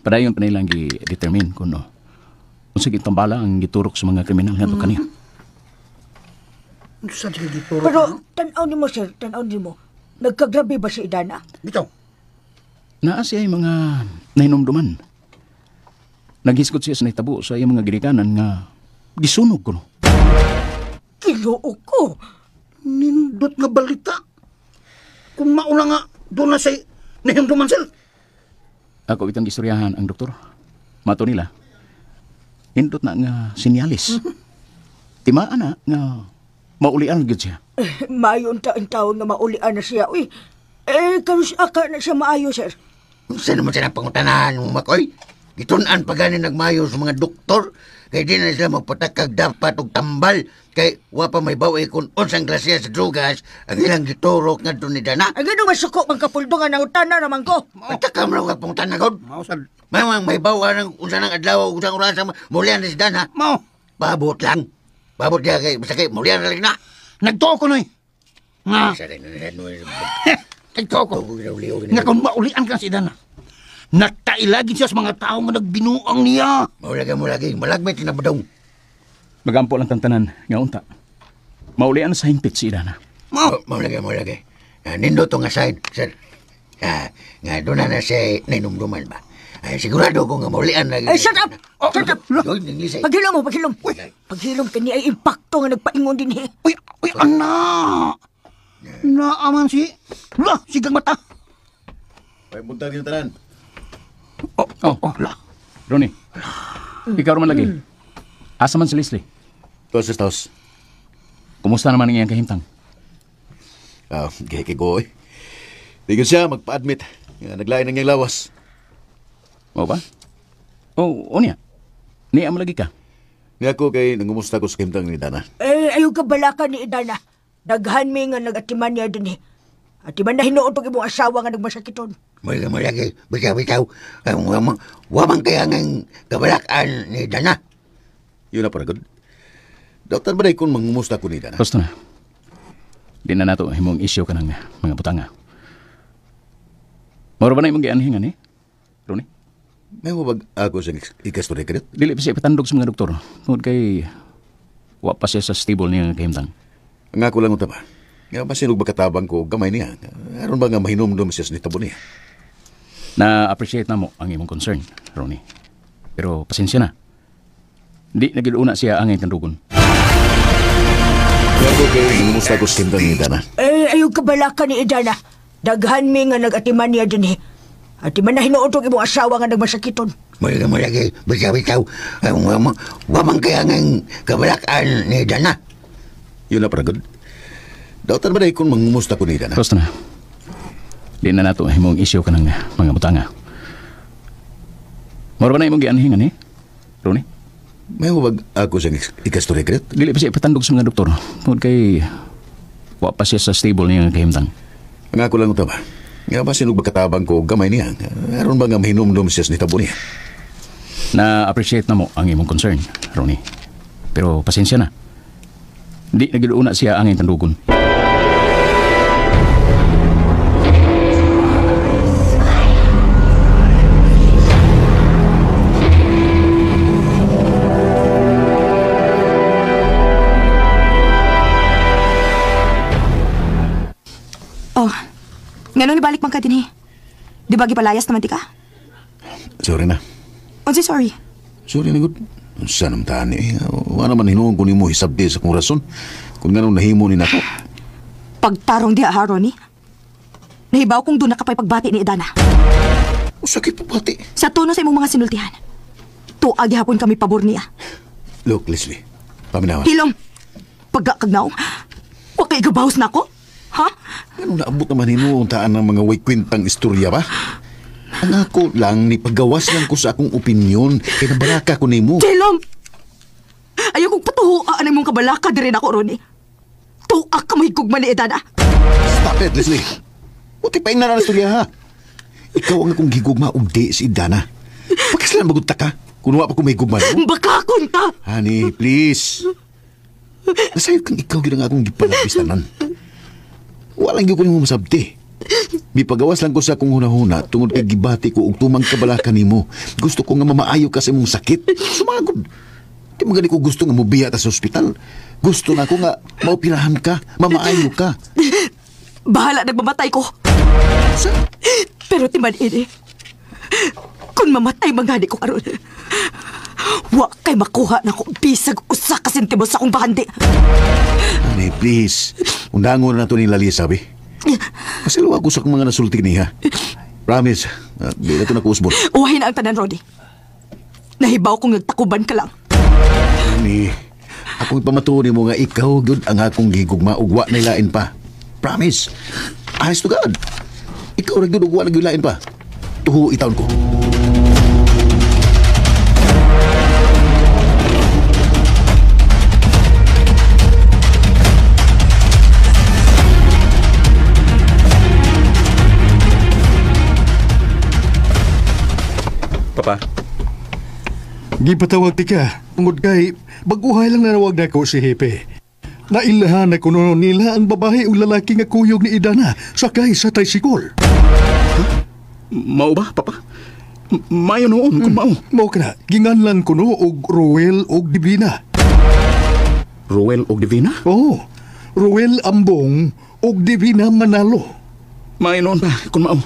padayon pa nilang gi-determine kung no. Unsa gitambala ang giturok sa mga kriminal ngadto kaniya. Unsa di giturok? Pero tan-aw nimo, sir, tan-aw nimo. Nagkagrabe ba si Idana? Bitaw. Naa siya ay mga nahinumduman. Naghisgot siya sa nahitabo sa iyang mga ginikanan nga gisunog ko no. Kiluo ko. Nindot nga balita. Kung mauna nga, doon na siya nahinumduman, sir. Ako itong istoryahan ang doktor. Mato nila, nindot na nga sinyalis. Timaan na nga Maulian gid siya. Mayon taon nga maulian na siya. Uy, karon aka na siya maayo, sir. Unsa naman siya pangutanahan mo, Makoy? Gitun-an pa gani nagmayo sa mga doktor. Kay di na sila magpatakag dapat og tambal. Kay wa pa may bawi kung unsang klase sa drugas ang ilang giturok ngadto ni Dana. Ang ganong masuko mang kapuldo nga nangutana naman ko. Patakam raw ka pangutana god. Mao sad. Mamang may bawa ng unsa nang adlaw ug unsang oras maulian ni si Dana. Mao. Babot lang. Babot diha kay basta kay maulian na lang na. Nagtuo ko noy. Nga. Nagtuo ko. Nga kung maulian ka si Dana. Nagtailagin siya sa mga tao nga nagbinuang niya. Maulagi, malagmit na badong. Magampo lang tantanan nga unta. Maulian sa hingpit si Idana. Maulagi. Nindo to nga sign, sir. Nga doon na siya nainumduman ba. Sigurado ko nga maulian lagi. Ay, shut up! Oh, shut up! Paghilom mo, paghilom. Paghilom kani ay impacto nga nagpaingon din eh. Uy, ana! Naaman si... La, sigang mata. Ay, buntag yung tanan. Oh, la. Ronnie, ikaw naman lagi. Asa man si Leslie? Tos. Kumusta naman ang iyang kahimtang? Gihiki ko eh. Di ko siya magpa-admit. Naglain ang iyang lawas. Mao ba? Oh, niya. Niya mo lagi ka. Niya ako kay nangumusta ko sa kahimtang ni Dana. Eh, ayaw ka balaka ni Idana. Daghan mi nga nag-atiman niya din eh. Atiman na hinuot ang imong asawa nga nagmasakiton. Malagi, bitaw-bitaw. Wamang kaya ng kabalakan ni Dana. Yun na para good. Doktor ba kung mangumusta ko ni Dana? Gusto na. Di na nato himong isyu ka ng mga butanga. Moro ba na imong gianhingan eh? Ronnie? May mabag ako sa ikastorya ka dito? Dili pa siya ipatandog sa mga doktor. Tungod kay wa pa siya sa stable niya kahimtang. Ang ako lang unta ba? Nga ba siya nagmakatabang ko gamay niya? Aron ba nga mahinumdum siya sa nitabo niya? Na-appreciate na mo ang imong concern, Ronnie. Pero pasensya na. Di nagiluna siya ang itandugon. Ako kay nangumusta ko sa kahimtang ni Idana. Eh, ayaw kabalaka ni Idana. Daghan mi nga nag-atiman niya din eh. Atiman na hinuot ang imong asawa nga nagmasakiton. Malagi, bitaw-bitaw. Wamang kaya ng kabalakan ni Idana. Yun na para good. Doktor ba kung mangumusta ko ni Idana? Gusto na. Di na nato himong isyu ka ng mga butanga. Moro ba na imong gianhingan eh? Ronnie? May hubag ako sa ikastorya ka dito? Dili pa siya ipatandog sa mga doktor. Tungod kay wa pa siya sa stable niya kahimtang. Ang ako lang unta ba? Nga ba siya nagmakatabang ko gamay niya? Aron ba nga mahinumdum siya sa nitabo niya? Na-appreciate na mo ang imong concern, Ronnie. Pero pasensya na. Di nagiluna siya ang itandugon. Oh, ngano nibalik man ka din eh? Di ba gipalayas naman ti ka? Sorry na. Unsi sorry? Sorry na good. Unsa naman taan eh. Wala naman hinuon ko nimo hisabdi sa kong rason. Kung ganun nahimo ni nako. Pagtarong diha ha, Ronnie. Nahibaw kong doon nakapay pagbati ni Idana. Sakit pagbati? Sa tono sa imong mga sinultihan. Tuag gihapon kami pabor niya. Look, Leslie. Paminawa. Hilom! Pagkakagnaw. Wa kay gabaws na ako? Ha? Ano naabot naman hinuon taan ng mga way kwentang istorya ba? Ang ako lang, ni paggawas lang ko sa akong opinyon, kay nabalaka ko nimo. Hilom! Ayaw kong patuhuaan ang imong kabalaka di rin ako, Ronnie. Tuak ka mahigugma ni Idana. Stop it, Leslie. Buti pa na istorya, ha? Ikaw ang akong gigugma og di si Idana. Pagkaslan magunta ka, kung wa pa ko mahigugma mo. Baka kunta! Honey, please. Nasayod kang ikaw yun ang akong gipalabistanan. Walang gyud ko nimo masabti. Mipagawas lang ko sa akong hunahuna tungod kay gibati ko og tumang kabalaka nimo. Gusto ko nga mamaayo ka sa imong sakit. Sumagod. Di mo gani ko gusto nga mobiya ta sa ospital. Gusto na ko nga maoperahan ka, mamaayo ka. Bahala nagmamatay ko. Sa? Pero timan ini. Kung mamatay mangani ko karon. Wa kay makuha na ko bisag usa ka sentimo sa akong bahandi. Honey, please. Undangon na to ni Lalisa, be. Pasilo ako sa akong mga nasulti niya. Promise, di na to nakuusbon. Uwahin na ang tanan, Roddy. Nahibaw kong nagtakuban ka lang. Honey, Akong ipamatuon nimo nga ikaw gyud ang akong gihigugma ug wa nay lain pa. Promise. Honest to God. Ikaw ra gyud ug wa na gyud lain pa. Tuho itaon ko. Papa. Gipatawag ti ka, tungod kay baguhay lang nanawag na ko si Hepe. Nailahan na kuno nila ang babae o lalaki nga kuyog ni Idana sakay sa tricycle. Huh? Mao ba, Papa? Mayo noon kung mao. Mao ka na, ginganlan kuno og Ruel og Divina. Ruel og Divina? Oo, Ruel Ambong og Divina Manalo. Mayo noon pa, kung mao.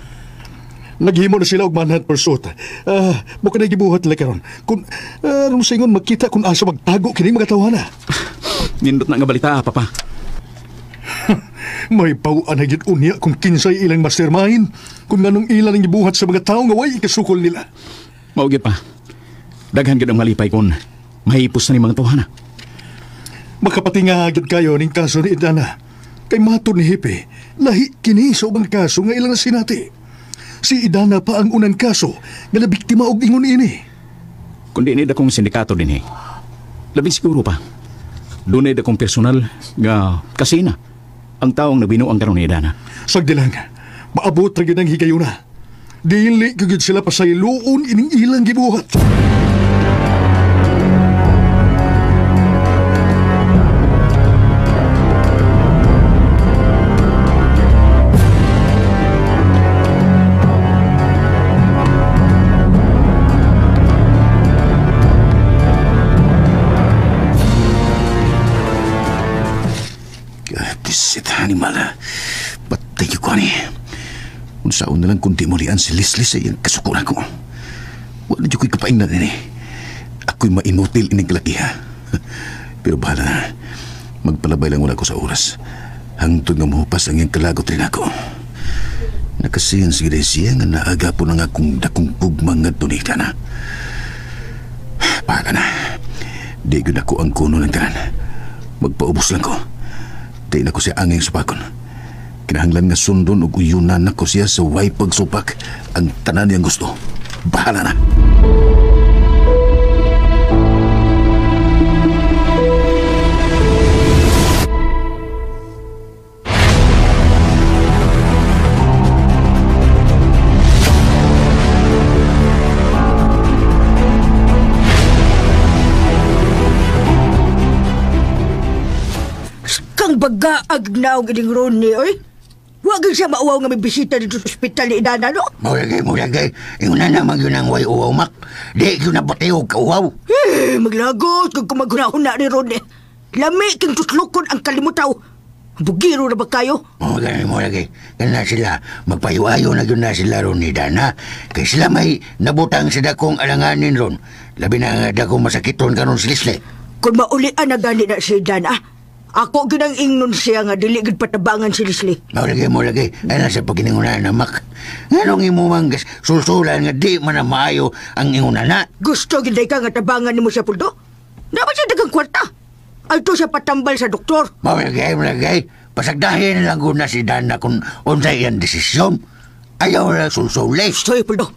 Naghimo na sila og manhunt pursuit. Mo kanay gibuhat nila karon. Kung aron singon magkita kung asa magtago kini mga tawhana. Nindot na nga balita, Papa. May baw-an na gyud unya kung kinsay ilang mastermind, kung nganong ilang gibuhat sa mga tawo nga way ikasukol nila. Mao gyud pa. Daghan gyud ang malipay kon mahipos na ni mga tawhana. Makapatinga gyud kayo ning kaso ni Idana. Kay matod ni Hepe, lahi kini sa ubang kaso nga ilang sinati. Si Idana pa ang unang kaso nga nabiktima og ingon ini. Kundi ni dakong sindikato dinhi. Labing siguro pa. Dunay dakong personal nga kasina ang taong nabinuang karon ni Idana. Sagdi lang, maabot ra gyud ang higayuna. Dili gyud sila pasayloon ining ilang gibuhat. Animal, patay ko ni. Unsaon na lang kung di mo lian si Leslie sa iyang kasukuran ko. Wala dyan ko'y kapaingnan ini. Ako'y mainutil ining kalaki, ha. Pero bahala na. Magpalabay lang wala ko sa oras. Hangtod nga mahupas ang iyang kalagot rin ako. Nakasiyan si Grecia nga naaga po na nga kung dakong gugma nga tunita na. Bahala na. Di yun ako ang kuno ng tanan. Magpaubos lang ko. Di na ko siya anging supakon. Kinahanglan nga sundon og uyunan na ko siya sa way pagsupak ang tanan niyang gusto. Bahala na. Baga agnaw gining Ronnie, oy. Wa gyud siya mauwaw nga may bisita dito sa ospital ni Idana, no? Mao lagi. Inguna na man gyud ang way uwaw, Mak. Di gyud na patiog ka uwaw. Eh, maglagot kag kumaghuna-huna ni Ronnie. Lami king tuslokon ang kalimutaw. Bugiro na ba kayo? Mao lagi. Kana sila magpayuayo na gyud na sila ron ni Dana. Kay sila may nabutang sa dakong alanganin ron. Labi na nga dakong masakiton karon si Leslie. Kung maulian na gani na si Dana, ako ginang ingnon siya nga dili gid patabangan si Leslie. Mao lagi. Ay nasa pagkiningunan na, Mak. Nganong imo man sulsulan nga di man na maayo ang inguna na? Gusto gid ka nga tabangan nimo siya, Puldo? Dapat siya dagang kwarta. Alto siya patambal sa doktor. Mao lagi. Pasagdahin lang gud na si Dana kung unsay iyang desisyon. Ayaw na sulsuli. Soy, Puldo.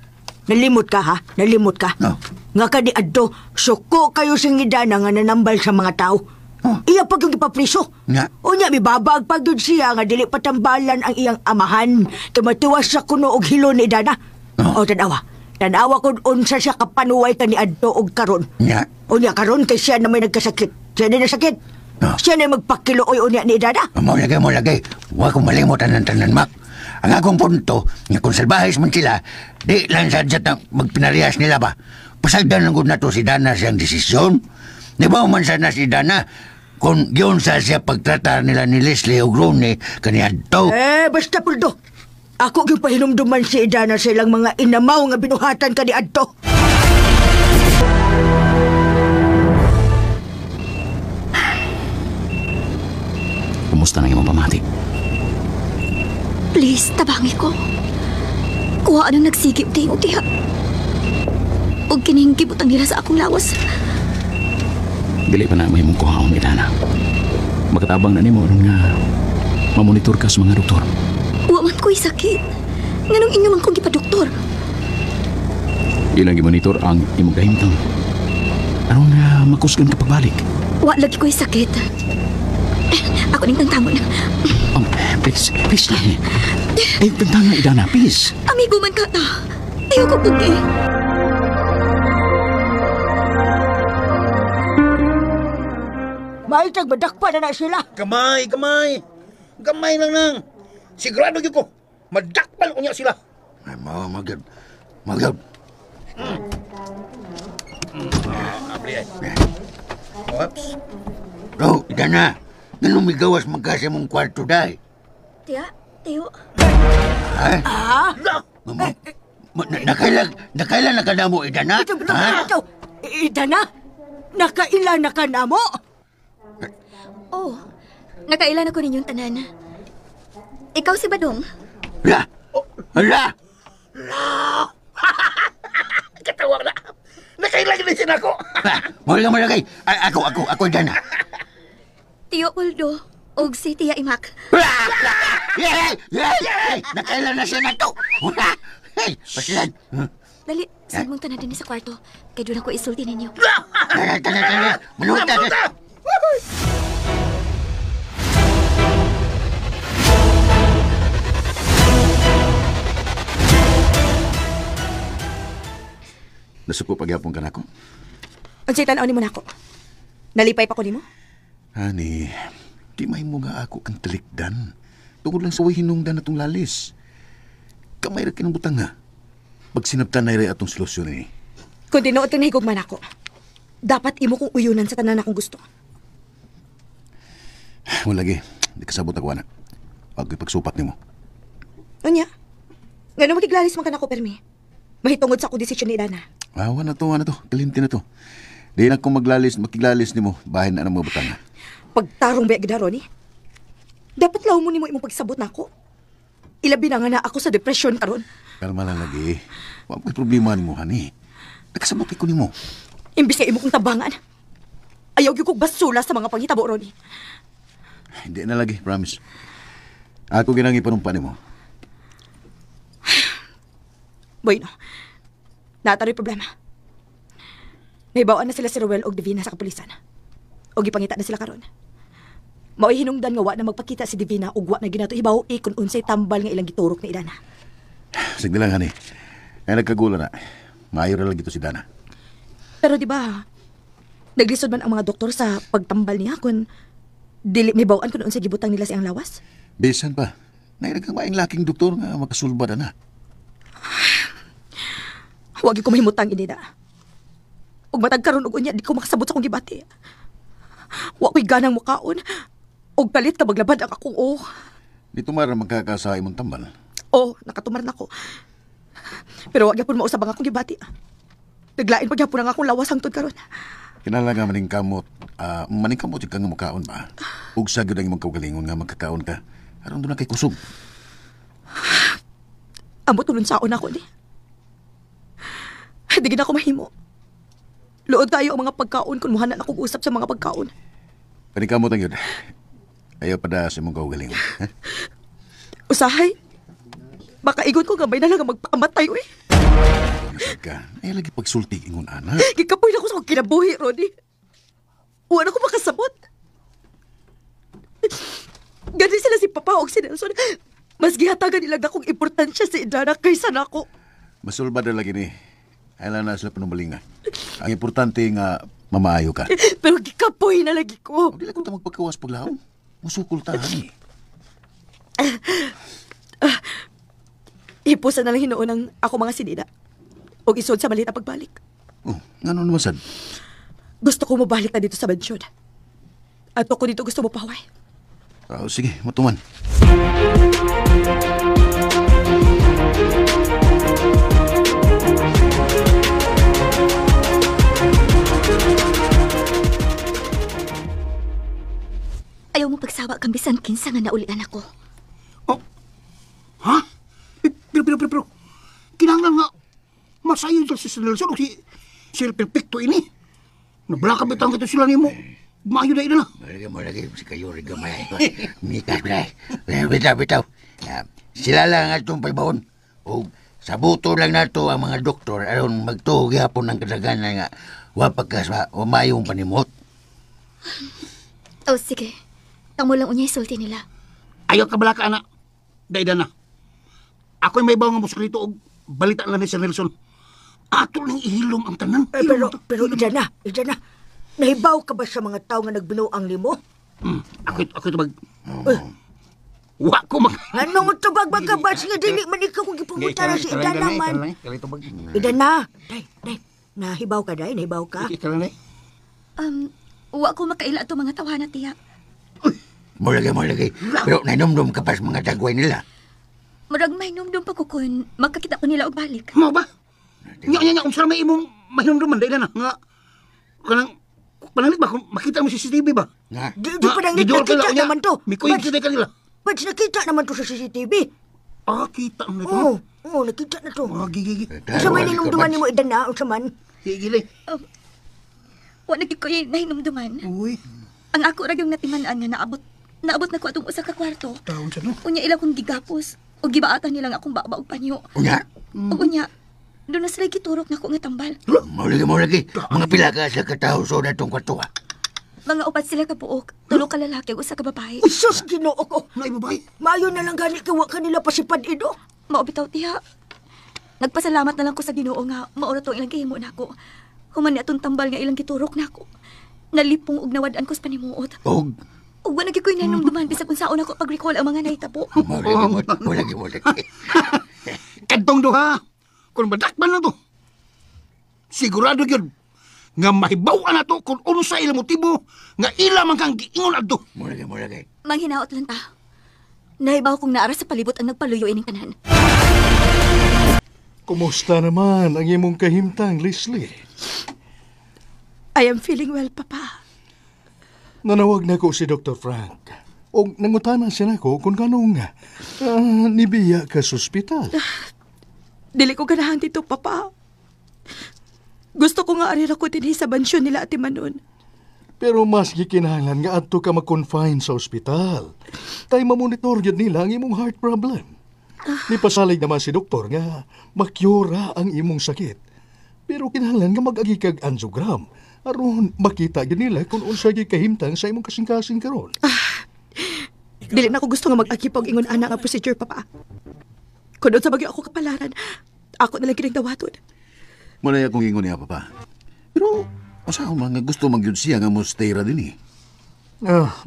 Nalimot ka, ha? Nalimot ka. No. Nga ka di adto, suko kayo sing Idana nga nanambal sa mga tao. Oh. Iya pag yung ipapriso. Nga. Unya, mibabag pag yun siya nga dili patambalan ang iyang amahan. Tumatiwas sa kuno og hilo ni Idana. Oh. O, tanawa. Tanawa kung unsa siya kapanuway ka ni adto og karon. Nga. Unya, karon kay siya na may nagkasakit. Siya na nasakit. Oh. Siya na magpakiluoy unya ni Idana. Mao lagi. Wa ko malimutan ang tanan, Mak. Ang akong punto, nga kung salbahis man sila, di lang sadyat na magpinariyas nila ba. Pasagdan lang gud nato si Dana siyang desisyon. Di ba man sana si Dana kung yun sa siya pagtratar nila ni Leslie o Ronnie kaniadto. Eh, basta Puldo. Ako yung pahinumduman si Idana sa ilang mga inamaw nga binuhatan kaniadto. Kumusta na imong pamati? Please, tabangi ko. Kuha anong nagsigip di og diha. Og kining gibutang nila sa akong lawas. Dili pa na mahimong kuhaon Idana. Makatabang na nimo aron nga mamonitor ka sa mga doktor. Wa man ko'y sakit. Nganong inyo man kong gipadoktor? Ilang gimonitor ang imong kahimtang. Aron nga makusgan ka pagbalik. Wa lagi ko'y sakit. Ako ning tangtangon na. Please, please lang. Ay, tangtangan Idana, please. Amigo man ka ta. Ayaw ko puti. Maitag madakpa na na sila. Gamay, gamay. Gamay lang nang. Sigurado gyud ko. Madakpan unya sila. Ay, magyod. Magyod. Abli ay. Oops. Oh, Idana. Ganun may gawas magkasa mong kwarto, day. Tiya, tiyo. Ha? Ah? Nakailan na ka na mo, Idana? Ito, ito, Idana? Nakailan na ka na mo? Oh, nakailan ako ninyong tanan. Ikaw si Badong. La! La! La! Katawa na. Nakailan din siya ako. Mula malagay. Ako, Idana. Tiyo Poldo, og si Tia Imak. Nakailan na siya na to. Hey, pasilan. Dali, saan mong tanan din sa kwarto? Kaya doon ako isulti ninyo. Tara, tara, tara. Manuta. Nasuko pagyapon ka na ako? Unsay tan-aw nimo nako? Nalipay pa ko nimo? Ani, di may mo nga ako kang talikdan. Tungod lang sa way hinungdan atong lalis. Kamay ra kinang butang nga. Pag sinabtan na rin atong solusyon ni. Kung tinuod kang nahigugma nako, dapat imo kong uyunan sa tanan akong gusto. Wala lagi, di kasabot ako anak. Wag ko'y pagsupat nimo. Unya, ngano makiglalis man ka nako permi? Mahitungod sa akong desisyon ni Idana. Ah, wala to, wala to. Kalimti na to. Di na ko maglalis, makiglalis nimo. Bahin na ang mga butang. Pagtarong ba gid Ronnie? Dapat law mo nimo imong pagsabot nako. Ilabi na nga na ako sa depression karon. Kalma lang lagi. Wa ko'y problema nimo, honey. Nakasabot ko nimo. Imbis nga imo kong tabangan. Ayaw gyud kog basula sa mga panghitabo, Ronnie. Hindi na lagi, promise. Ako ginang ipanumpa nimo. Bueno, nataro'y problema. Naibawaan na sila si Ruel og Divina sa kapulisan. Og gipangita na sila karon. Mao'y hinungdan nga wa na magpakita si Divina og wa na ginato hibaw ikon unsay tambal nga ilang giturok ni Idana. Sige lang, honey. Ay nagkagula na. Maayo ra lagi to si Dana. Pero di ba, naglisod man ang mga doktor sa pagtambal niya kun dili mibawaan kun unsay gibutang nila siyang lawas? Bisan pa. Nairag kang maing laking doktor nga makasulba na na. Huwag ko mahimutang inida. Ug matag karon og unya di ko makasabot sa akong gibati. Wa ko'y ganang mukaon. Og kalit ka maglabad ang akong oh. Di tumara magkakasa imong tambal. Oh, nakatumar na ko. Pero wa gyapon mausab ang akong gibati. Naglain pa gyapon ang akong lawas hangtod karon. Kinahanglan nga maningkamot, maningkamot jud ka nga mukaon ba? Ug sa gyud ang imong kaugalingon nga magkakaon ka. Aron doon na kay kusog. Amot tulon saon ako ni. Di gid ako mahimo. Luod tayo ang mga pagkaon kung muhanan akong usap sa mga pagkaon. Paningkamot ang yun. Ayaw pa da sa imong kaugalingon. Ha? Usahay. Baka igon ko gamay na lang ang magpakamatay, uy. Nasad ka. Ay, lagi pagsulti ingon, ana. Gikapoy na ko sa akong kinabuhi, Ronnie. Wala ko makasabot. Gani sila si Papa o si Nelson. Mas gihatagan nila akong importansya si Idana kaysa nako. Masulba na lagi ni. Ay lang na sila panumalinga. Ang importante nga mamaayo ka. Pero gikapoy na lagi ko. Di lang ko ta magpagkawas paglaom. Musukol ta, honey. Hipusan na lang hinuon ang ako mga sinida. O isod sa maliit na pagbalik. Oh, ngano naman sad? Gusto ko mabalik na dito sa mansyon. At ako dito gusto mo paway. Oh, sige, matuman. Ayaw mo pagsawa kang bisan kinsa nga naulian ako. Oh. Ha? Pero, kinahanglan nga, masayo si Nelson o si Sir Perfecto ini. Nablaka bitang kita sila nimo. Maayo na ina na. Mo lagi si kayo rin gamay. Mikas ba? Bitaw. Sila lang atong paibawon. O sabuto lang nato ang mga doktor aron magtuo gihapon ng kadaghanan nga wa pagkas wa mayong panimot. Oh, sige. Tamo lang unya isulti nila. Ayaw ka balaka, anak. Dayda na. Ako'y may bawo nga moskrito og balita lang ni Sir Nelson. Ato lang ihilom ang tanan. Eh, pero ida na. Nahibaw ka ba sa mga tao nga nagbinuang nimo? Ako'y tubag. Wa ko mag... Ano mo tubag ba ka ba? Nga dili man ikaw kung gipangutana si Idana man. Ida na. Day. Nahibaw ka, day? Nahibaw ka? Wa ko makaila ato mga tawhana, tiya. Mo lagi. Pero nahinumdum ka pa sa mga dagway nila. Murag mahinumdum pa ko kun magkakita ko nila og balik. Mao ba? Nya, unsa may imong mahinumduman dai na nga kanang pananglit ba kung makita mo sa CCTV ba? Di pananglit nakita naman to. Mikuyog sila kanila. But nakita naman to sa CCTV. Ah, kita na to. Oo, nakita na to. Ah, gigi. Unsa may hinumduman nimo Idan na? Unsa man? Gigi. Wa na gyud ko nahinumduman. Uy. Ang ako ra gyud natiman-an nga naabot na ko atong usa ka kwarto. Taon sa no. Unya ila kong gigapos o gibaatan nila nga akong baba og panyo. Unya? Ug unya doon na sila giturok na ko nga tambal. Mo lagi. Mga pila ka sa katawo sa atong kwarto. Mga upat sila ka buok, tulo ka lalaki ug usa ka babae. Sus, Ginoo ko. Nay babae. Maayo na lang gani kay wa kanila pasipad ido. Mao bitaw tiya. Nagpasalamat na lang ko sa Ginoo nga maura to ilang gihimo nako. Human ni atong tambal nga ilang giturok nako. Nalipong og nawad-an ko sa panimuot. Og ug wa na gyud ko'y nahinumduman bisag unsaon ako pag-recall ang mga nahitabo. Mo lagi. Kadtong duha. Kung madakpan na to, sigurado yun nga mahibaw-an na to kung unsa ilang motibo nga ila man kang giingon adto. Mo lagi. Manghinaot lang ta. Nahibaw kong naara sa palibot ang nagpaluyo ining tanan. Kumusta naman ang imong kahimtang, Leslie? I am feeling well, Papa. Nanawag na ko si Dr. Frank. Og nangutana siya nako kung kanong nibiya ka sa ospital. Dili ko ganahan dito, Papa. Gusto ko nga arira ko dinhi sa bansyon nila Ate Manon. Pero mas gikinahanglan nga adto ka ma-confine sa ospital. Tay mamonitor gyud nila ang imong heart problem. Nipasalig naman si doktor nga makyura ang imong sakit. Pero kinahanglan nga mag-agi kag angiogram aron makita gyud nila kung unsa gyud kahimtang sa imong kasing-kasing karon. Dili na ko gusto nga mag-agi pa og ingon ana nga procedure, Papa. Kung unsa bagyo ako kapalaran, ako na lang kining dawaton. Malay akong ingon niya, Papa. Pero, usaha man nga gusto magyud siya nga mo stay ra din eh.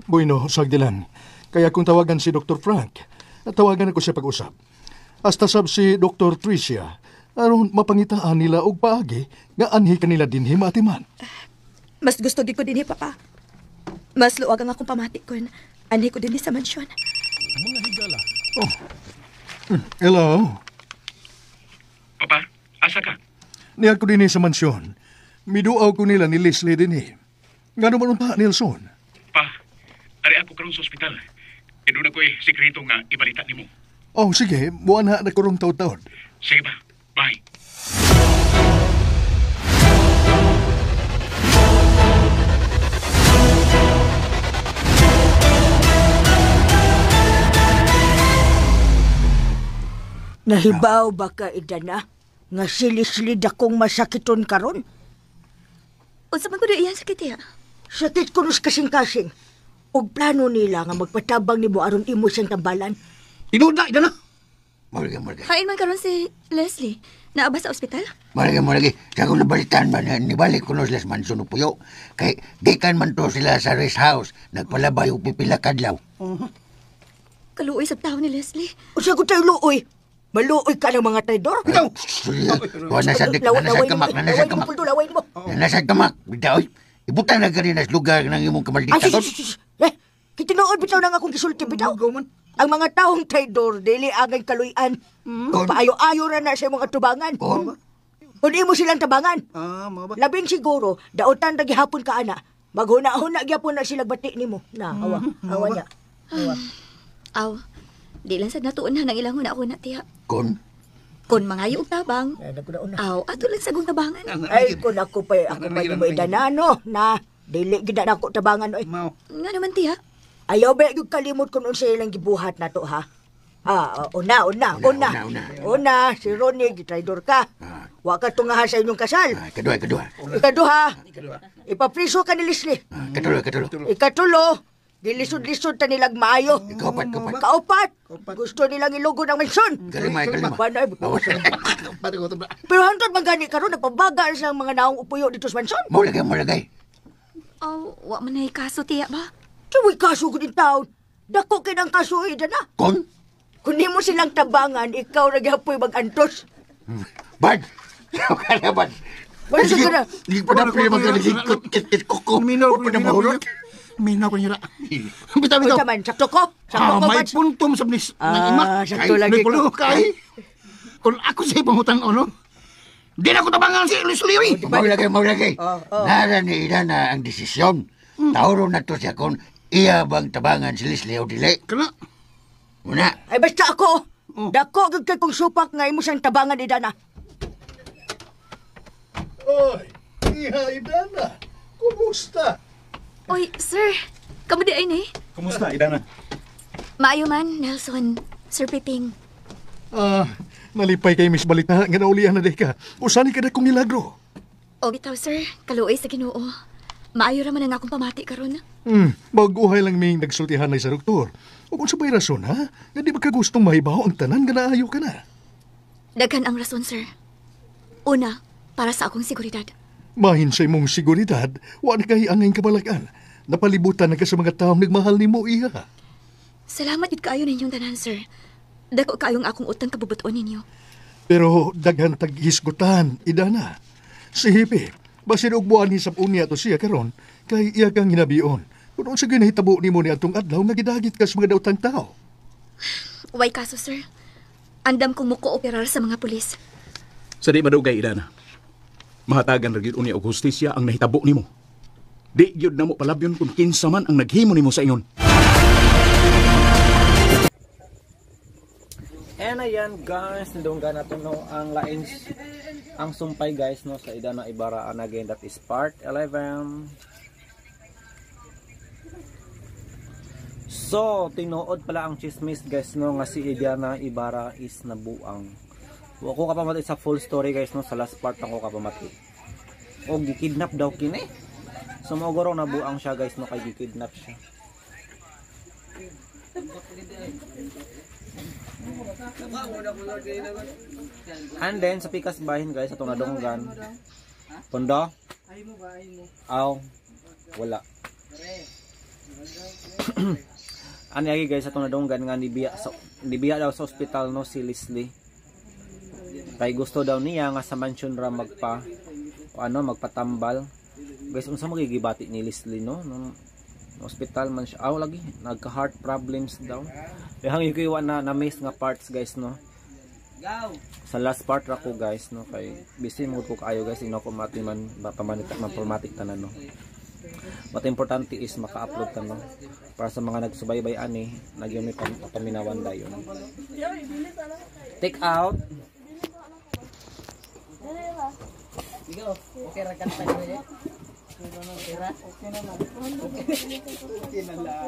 Bueno, sagdi lang. Kaya kung tawagan si Dr. Frank, tawagan ako siya pag-usap. Hasta sab si Dr. Tricia, aron mapangitaan nila og paagi nga anhi kanila dinhi maatiman. Mas gusto gid ko dinhi, Papa. Mas luwag ang akong pamati kun anhi ko dinhi sa mansyon. Mga higala. Oh. Hello. Papa, asa ka? Niya ko dinhi sa mansyon. Miduaw ko nila ni Leslie dinhi. Ngano man unta, Nelson? Pa, ari ako karon sa ospital. Doon ako sekreto nga ibalita nimo. Oh, sige. Buwan na na kurong taod-taod. Sige ba. Bye. Nahibaw ba ka, Idana? Nga sili-sili dakong masakiton karon? Unsa man kuno iyang sakit iya? Sakit kuno sa kasing-kasing. Og plano nila nga magpatabang nimo aron imo siyang tambalan. Tinuod na, Idana. Mo lagi. Hain man karon si Leslie. Naa ba sa ospital? Mo lagi. Sa akong nabalitan man, nibalik ko no sila sa mansyon o puyo. Kay gikan man to sila sa rest house. Nagpalabay og pipila kadlaw. Kaluoy sa tao ni Leslie. Unsa ko tayo luoy? Maluoy ka ng mga traidor? Nanasad kamak. Nanasad kamak. Bitaw, ibutan na ka rin sa lugar ng imong kamaldita. Eh, kitinood bitaw na nga akong gisulti bitaw. Ang mga taong traidor, dili angay kaluyan. Paayo-ayo ra na sa imong atubangan. Kung imo silang tabangan. Labing siguro, dautan ra gihapon ka ana. Maghuna-huna gyapon na sila bati nimo. Na, awa, awa niya. Awa. Aw, di lang sad natuon na ng ilang huna-huna tiya. Kon? Kung mangayo og tabang, aw ato lang sagong tabangan. Ay, kung ako pa mo Idana, no? Na, dili gid na ako tabangan, oy. Nga naman, tiya. Ayaw ba yung kalimot kung unsa ilang gibuhat na to, ha? Ah, una. Una, si Ronnie, gitraidor ka. Wa ka tungahan sa inyong kasal. Kadua. Ikaduha, ipapriso ka ni Leslie. Katulo. Ikatulo, gilisod-lisod ta nilang maayo. Kaupat. Kaupat, gusto nilang ilugod ang mansyon. Kalima. Pero hantod man gani karon nagpabaga sa mga naong upuyo dito sa mansyon. Mulagay. Aw, wa man nay kaso, tiya ba? Tuwi kaso gud in taon. Dako kay nang kaso na. Kung di mo silang tabangan, ikaw na gyapoy mag-antos. Bad! Bad! Bad sa ka na! Hindi pa na pwede mag-aligid ko. Minaw ko nila. Bitaw. Sakto ko. May puntom sa bilis ng imak. Sakto lagi ko. Kung ako sa'yo pangutan, ano? Di na ko tabangan si Leslie. Maulagay. Nara ni Idana ang desisyon. Tauro na to siya kung iya bang tabangan si Leslie o dili. Kana? Una. Ay, basta ako. Dako gyud kay kong supak nga imo siyang tabangan, Idana. Oy, iha, Idana. Kumusta? Oy, sir. Kamu di ay ni? Kumusta, Idana? Maayo man, Nelson. Sir Piping. Ah, nalipay kay Miss Balita nga naulian na di ka. Usani ka na kong milagro. O bitaw, sir. Kaluoy sa Ginoo. Maayo ra man ang akong pamati karon. Baguhay lang ming nagsultihan na sa doktor. O kung sa may rason, ha? Nga di ba ka gustong mahibaw ang tanan nga naayo ka na? Daghan ang rason, sir. Una, para sa akong seguridad. Mahin sa imong seguridad, wa na kay angay kabalakan. Napalibutan na ka sa mga taong nagmahal nimo, iha. Salamat yun kaayo ninyong tanan, sir. Dako kaayong akong utang kabubuton ninyo. Pero daghan taghisgutan, Idana. Si Hipi, basin og buwan hisab unya to siya karon kay iya kang hinabion. Kung unsa gyud nahitabo nimo ni atong adlaw nga gidagit ka sa mga daotang tao. Way kaso, sir. Andam kong mo-kooperar sa mga pulis. Sa di madugay, Idana. Mahatagan ra gyud unya og hustisya ang nahitabo nimo. Di gyud namo palabyon kung kinsa man ang naghimo nimo sa ingon. And ayan guys, nidunggan nato no ang laing ang sumpay guys no sa Idana Ibarra, and again that is part 11. So tinuod pala ang chismis guys no nga si Idana Ibarra is nabuang. Wa ko kapamati sa full story guys no, sa last part ako kapamati. O gikidnap daw kini. So maugoro nabuang siya guys no kay gikidnap siya. And then sa pikas bahin guys atong nadunggan. Pondo? Aw, wala. Ani agi guys atong nadunggan nga nibiya daw sa ospital no si Leslie. Kay gusto daw niya nga sa mansion ra magpa ano magpatambal. Guys, unsa magigibati ni Leslie no? Nung hospital man siya. Aw lagi nagka heart problems daw. Yang yung na na-miss nga parts guys no. Sa last part ra ko guys no kay busy mo ko kaayo guys, ino ko mati man pamanita man formatic tanan no. But importante is maka-upload ta no para sa mga nagsubaybay ani nagyo mi paminawan dayon. Take out. Okay ra kanta ni. Okay na lang. Okay na lang.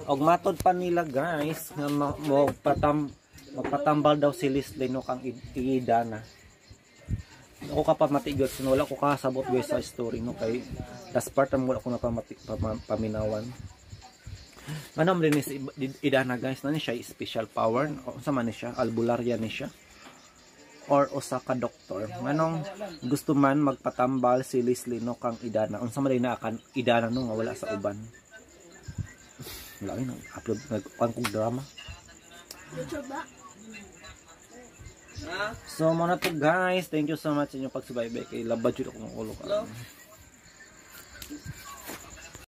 Og matod pa nila guys nga magpatambal daw si Leslie no kang Idana. Ako ka pamati gyud, so wala ko kasabot guys sa story no kay last part ang wala ko na paminawan. Ano man din si Idana guys, na ni siya special power, unsa man ni siya, albularya ni siya or usa ka doktor. Nganong gusto man magpatambal si Leslie no kang Idana, unsa man din na kan Idana no nga wala sa uban. Wala ay nag-upload nag-kuan kog drama. So mo na to guys, thank you so much sa inyong pagsubaybay kay labad jud akong ulo karon.